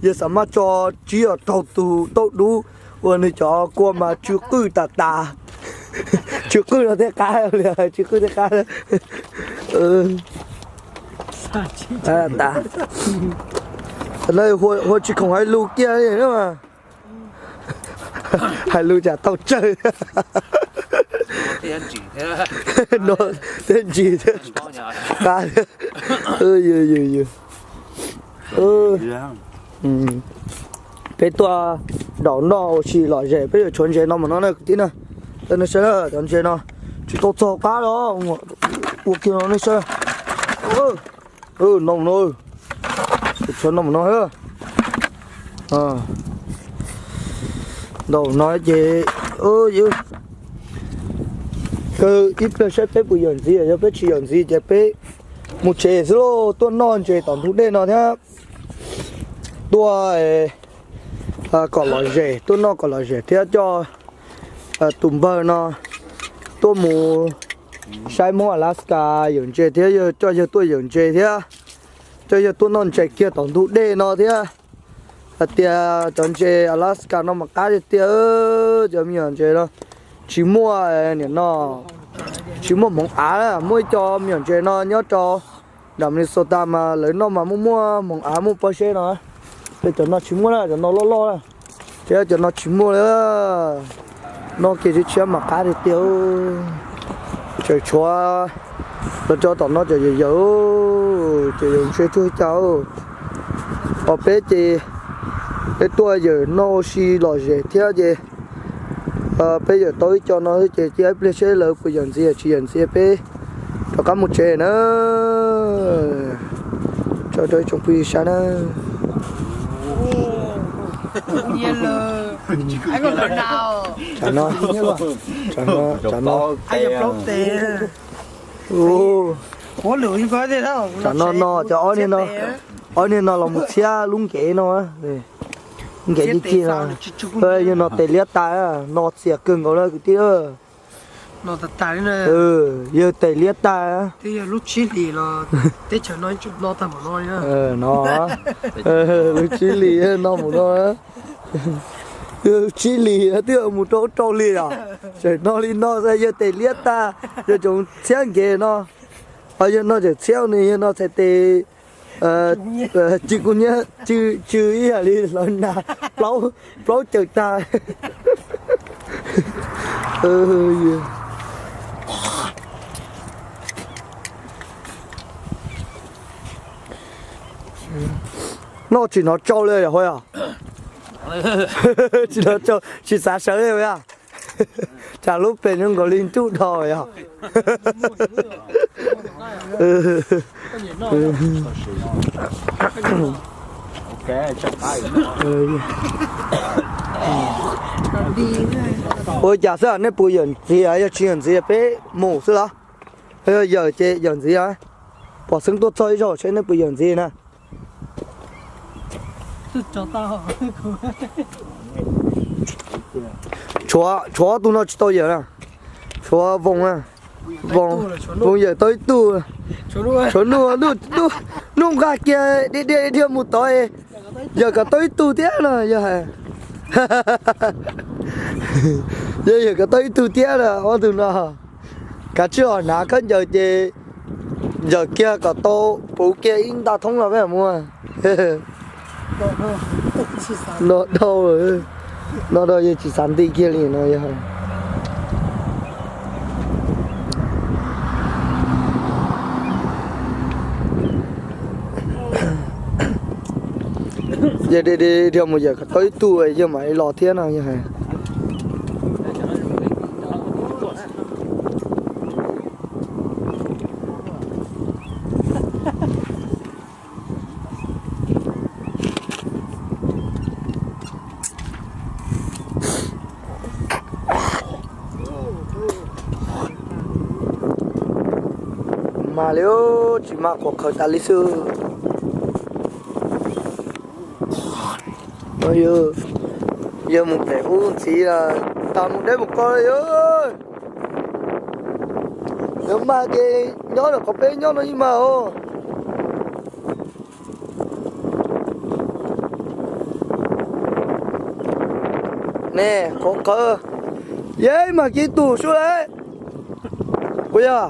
yawg xav mas tso tsib os rau tus tauj dub ua nws cov kua mas tsw qwj tas tas. Tsw qwj no thiaj qab li, tsw qwj thiaj qab. Hua tsis khoom hais lus kiag li mas. Hais lus tsam tau tsawg. No thiab ntsis thiab qab. Peb tuaj daus noj ua si lom zem, peb yuav tshuav ntses no mus no na kwv tij na. Nej saib cov ntses no tsis tau txog qab los, ua kiag no nej saib. No mus no, tshuav no mus no. Ntaus no ces kawg ib pliag saib peb puas yawm ntxiv, yog peb tsis yawm ntxiv ces peb mus tsev xwb lauj. Tuaj noj ntses tom ntug dej no thiab tuaj kom lom zem, tuaj noj kom lom zem thiab coj tus npawg no tuaj mus saib Hmoob Alaska yawm ntses thiab, yawg coj yawg tuaj yawm ntses thiab, coj yawg tuaj noj ntses kiag tom ntug dej no thiab. Hais tias cov ntses Alaska no mas qab tiag tiag, cov me nyuam ntses no tsis muaj, nim no tsis muaj hmoov av. Muaj ib co me nyuam ntses no nyob rau nram Minnesota mas lawv noj mas muaj muaj hmoov av muaj pob zeb no, ces cov no tsis muaj na, cov no loj loj na, thiab cov no tsis muaj li. Noj kiag tshiab tshiab mas qab tiag tiag. Tseem tshuav los tso tom no cov yawm yawm, cov yawm ntshe tsuag cas. Ho peb ces peb tuaj yawm noj ua si lom zem thiab ces peb yawm tau ib co no xwb ces cia ib pliag seb lawv puas yawm ntxiv tsis yawm ntxiv peb rov qab mus tsev na. Tso rau ib tsoom phooj ywg saib na. Tsam no, tsam no, tsam no, tsam no no cov ob niag no, ob niag no los mus txhiab lub nkev no, nkev ci ci no. Yawg no tes liab tag, no txias kawg nkaus na kwv tij. Yawg tes liab tag. No, lub tsib hlis no mus no, lub tsib hlis twb mus rau ub rau hli os. Tseem no li no xwb yawg tes liab tag, yawg tseem txhiab nkev no. Ho yawg no tseem txhiab nws, yawg no txhais tes ci kuj nyiab tsw ib yam li hlawv nag, plaub caws tag. Noj tsis hnov tsau li yom Huab yom? Tsis hnov tsau, tsis xav sawv li Huab yom? Cas lub pes zoo nkaus li ntuj dhau yog. Ua cas xwb, nej puas yawm ntxiv, yog tsis yawm ntxiv peb mus xwb los? Yog yawm ces yawm ntxiv. Pom xeeb tuaj txog ib zaug seb nej puas yawm ntxiv na. Tshuav ob tug no tsis tau yawm na. Tshuav Voos, Voos yawm tau ib tug. Tshuav Nuj, Nuj nqa kiag dhia dhia dhia mus tod. Yawm kom tau ib tug thiab no yog. Yog yawm kom tau ib tug thiab na ob tug no. Kav tsij os, hnav khaub ncaws ces yawm kiag kom tau puv kiag ib nta thoob los peb mus. No dhau, no dhau yeej tsis xav nti kiag li no yog. Yog dhia mus yawm kom tau ib tug yawg mam li los thiab no yog. Mas li tsis mas qhuav qhawv tas li xwb. Yawg mus pem ub ntxiv, tas mus deb mus qau li. Yawg mas ces nyob ntawm qhov peb nyob no yeej mas os. Ne, qhuav qhawv, yog mas kiv tus sub lawm. Puas yog?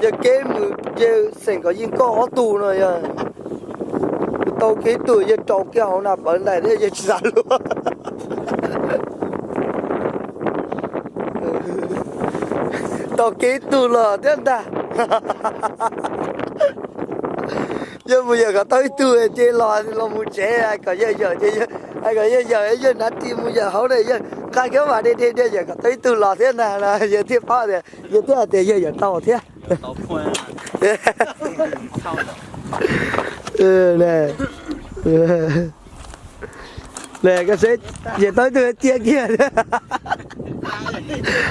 Yog kev mus ces xeem kom yeej koj ob tug no yog. Tau kev tus yog rau kiag hauv na pawv ntais thiab yog tsis xav luag. Tau kev tus los thiab ntag. Yog mus yawm kom tau ib tug ces los los mus tsev, kom yawg yawm ces, kom yawg yawm yawg hnav ris mus yawm hauv ne, yawg nqa kiag mas dhia dhia dhia yawm kom tau ib tug los thiab ntag no yawg thiaj paub tias, yawg thiaj hais tias yawg yawm tau thiab. Ne, koj seb, yawm tau ib tug cia kiag.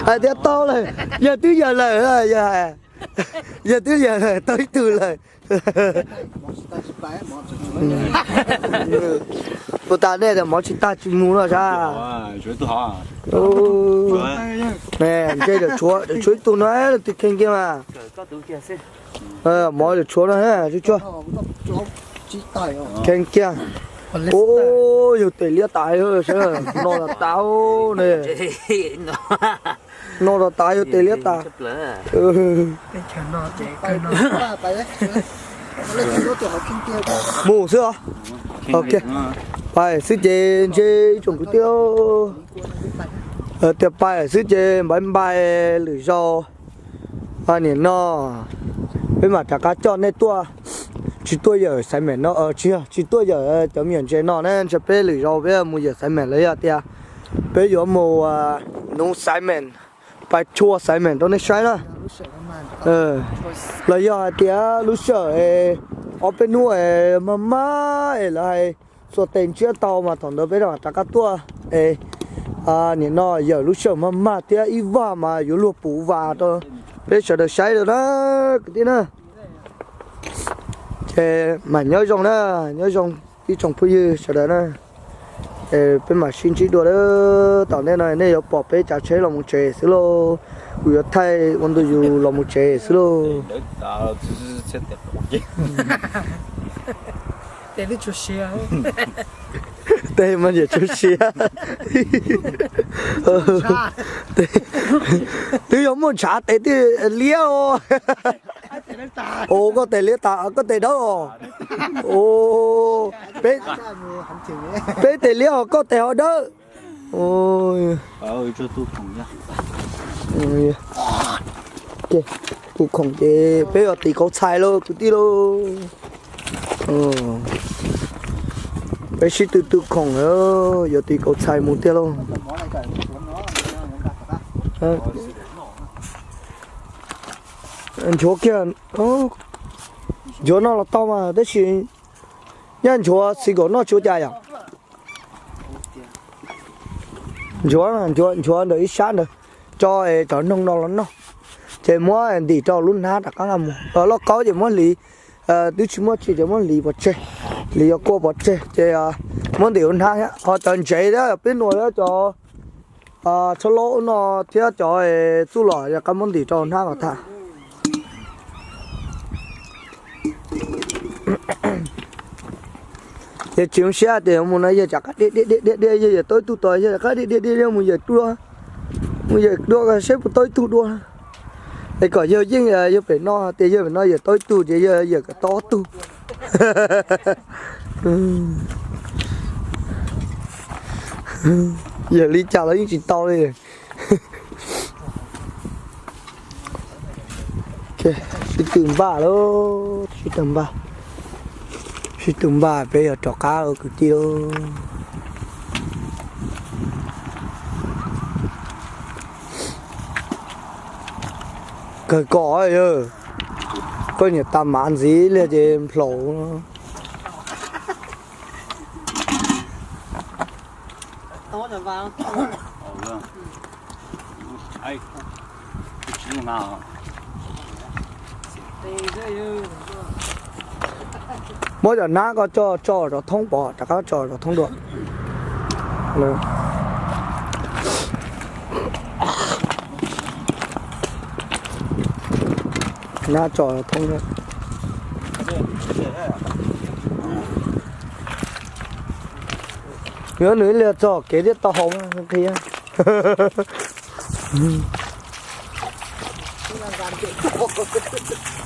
Hais tias tau lawm, yawg twb yawm lawm, yawg, yawg twb yawm lawm tau ib tug lawm. Puas tas nej tias mov tsis tag tsis mus no sas. Ntshe tshuav, tshuav ib tug no leej twg kheej kiag mas. Mov tshuav no tsuag tsuag. Kheej kiag. Ub, yug tes liab tas, no los tas ne. No los tas yug tes liab tas. Mus xwb os. Pais xwb ces ntshe ib tsoom kwv tij, tias pais xwb ces npais npais lwm zaus. Nim no peb mam rov qab coj nej tuaj, tsis tuaj yawm Xaiv Mem no, tsis yog, tsis tuaj yawm cov me nyuam ntses no na, ntshe peb lwm zaus peb mus yawm Xaiv Mem los yog tias peb yuav mus nuv Xaiv Mem, pais tshua Xaiv Mem rau nej saib na. Los yog hais tias lub sij hawm ob peb hnub mag mag es lawv hais xuas tes ntsiab tau mas thaum ntawd peb mam rov qab tuaj es nim no yawm lub sij hawm mag mag thiab ib vag mas yuav luag puv vas rau peb sawv daws saib lawm na kwv tij na. Ces mas nyob zoo na, nyob zoo ib tsoom phooj ywg sawv daws na. Peb mam sib ntsib dua lawm, tom ntej no nej yuav pom peb tsav tsheb los mus tsev xwb lauj. Kuv yuav thaij ua ntu zus los mus tsev xwb lauj. Tes mas yam tsuag siab. Twb yog muaj ntshav tes twb liab os. Ua koj tes liab tas, koj tes dawb os. Peb tes liab os, koj tes ho dawb. Tus khoom ces peb yuav tiv kauv txhais lauj kwv tij lauj. Peb sib tw tw khoom lawm, yuav tiv kaus txhais mus tiag lauj. Nchuav kiag, nchuav no los tau mas tab sis nyaj nchuav xis nkaum noj tsis ua cas yom. Nchuav, nchuav ntawm ib sab ntawd, tso cov noog no los noj, ces muab ntim rau lub hnab rov qab nqa mus. Lauj kaub ces muab hliv, twb tsis muaj tshis ces muab hliv pov tseg, hliv yuav kua pov tseg ces muab ntim hauv hnab thiab. Ho cov ntsev thiab peb nuas thiab cov tshab laub no thiab cov txuj lom rov qab muab ntim rau hnab kom tham. Yawg tsis zoo siab tias yuav mus no yawg rov qab diaj diaj diaj diaj, yawg yawm tau ib tug tod yawg rov qab diaj diaj diaj mus yawm dua, mus yawm dua seb puas tau ib tug dua. Es kom yawg yeej yawg pem no tias yawg pem no yawm tau ib tug ces yawg yawm kom tau ob tug. Yawm li cas los yeej tsis tau li. Sib tw npaj lauj, sib tw npaj, sib tw npaj peb yuav rov qab ua kwv tij lauj. Kawg kom yawg, koj niam tas mav ntxiv li ces nplaum. Muab cov hnab ko tso tso rov thoob pov rov qab tso rov thoob dua. Hnab tso thoob. Yuav nws ib li txog kev thiaj tau haus qhia.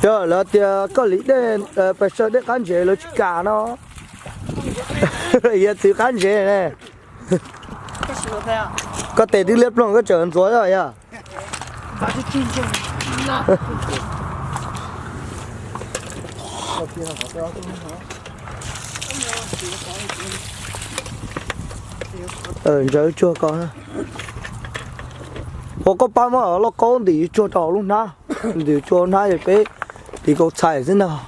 Yog lawv tias koj hliv dej, pes tsawg dej qab ntsev lawv tsis kam no. Yog txiv qab ntsev ne. Koj tes twb liab ploog koj tseem ntxuav yog. Ntsaws tsuag ko. Ua koj pab muab lauj kaub ntim tsuag rau lub hnab, ntim tsuag hnab es peb tiv kaus txhais xwb ntag.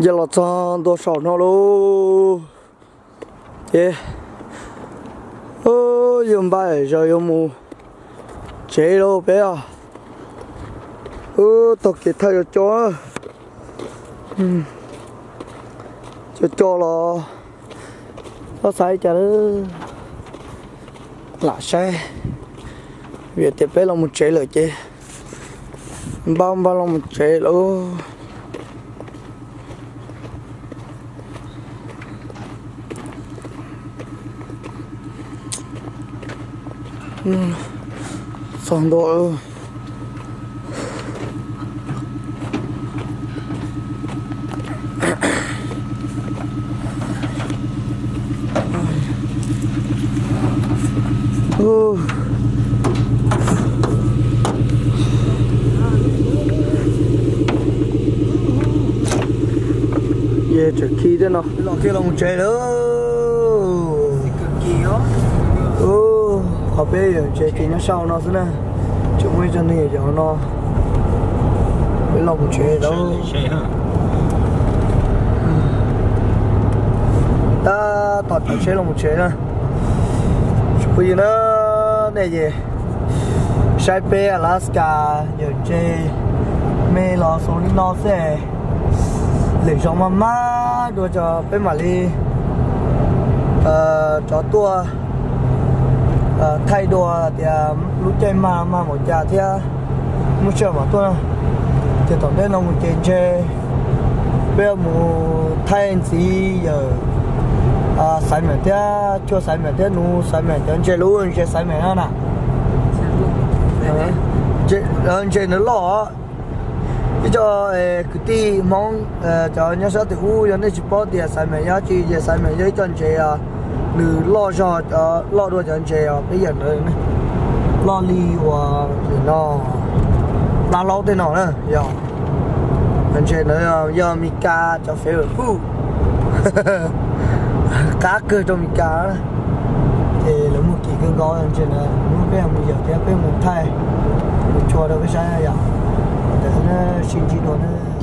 Ces los txog ntua saum no lauj. Ces yog npaj zaws yuav mus tsev lauj peb os. Taug kev thawj co co, co co los txhob xav li cas lawm. Lam saib, vim tias peb los mus tsev lawm ces npaj npaj los mus tsev lawm. Txog ntua. Yog tseem khi thiab no, los kiag los mus tsev lawm. Qhov peb yawm tsev ces nyob sab hauv no xwb na, tseem muaj ib co neeg yawm yawm hauv no. Peb los mus tsev lawm. Tab tom tsav tsheb los mus tsev na. Tsoom phooj ywg na, nej ces saib peb Alaska yawm tsev me los xaus li no xwb. Lwm zaus maj maj dua tso peb mam li rov tuaj thaij dua tias lub caij mag mag npaum cas thiab muaj sij hawm mam tuaj. Ces tom ntej no mus ces ntshe peb yuav mus thaij ntxiv yawm Xaiv Meem thiab Tshuaj Xaiv Meem thiab Nuv Xaiv Meem cov ntses, lub ntses Xaiv Meem no na. Ntses nws loj os. Ib co kwv tij Hmoob cov nyob sab tim ub, yog nej tsis paub tias xaiv meem yog tsi, ces xaiv meem yog ib co ntses os, nws loj zog, loj dua cov ntses os peb yawm ntawd, loj li uas nim no plab hlaub tej no na. Yog ntses ntawd yog Mes Kas cov fem huj, qab kawg rau Mes Kas, ces lawv muag kim kawg nkaus ntses ntawd, muab peb mus yawm thiab peb mus thaij, mus tshua rau peb saib yom. Ntawd sib ntsib dua na.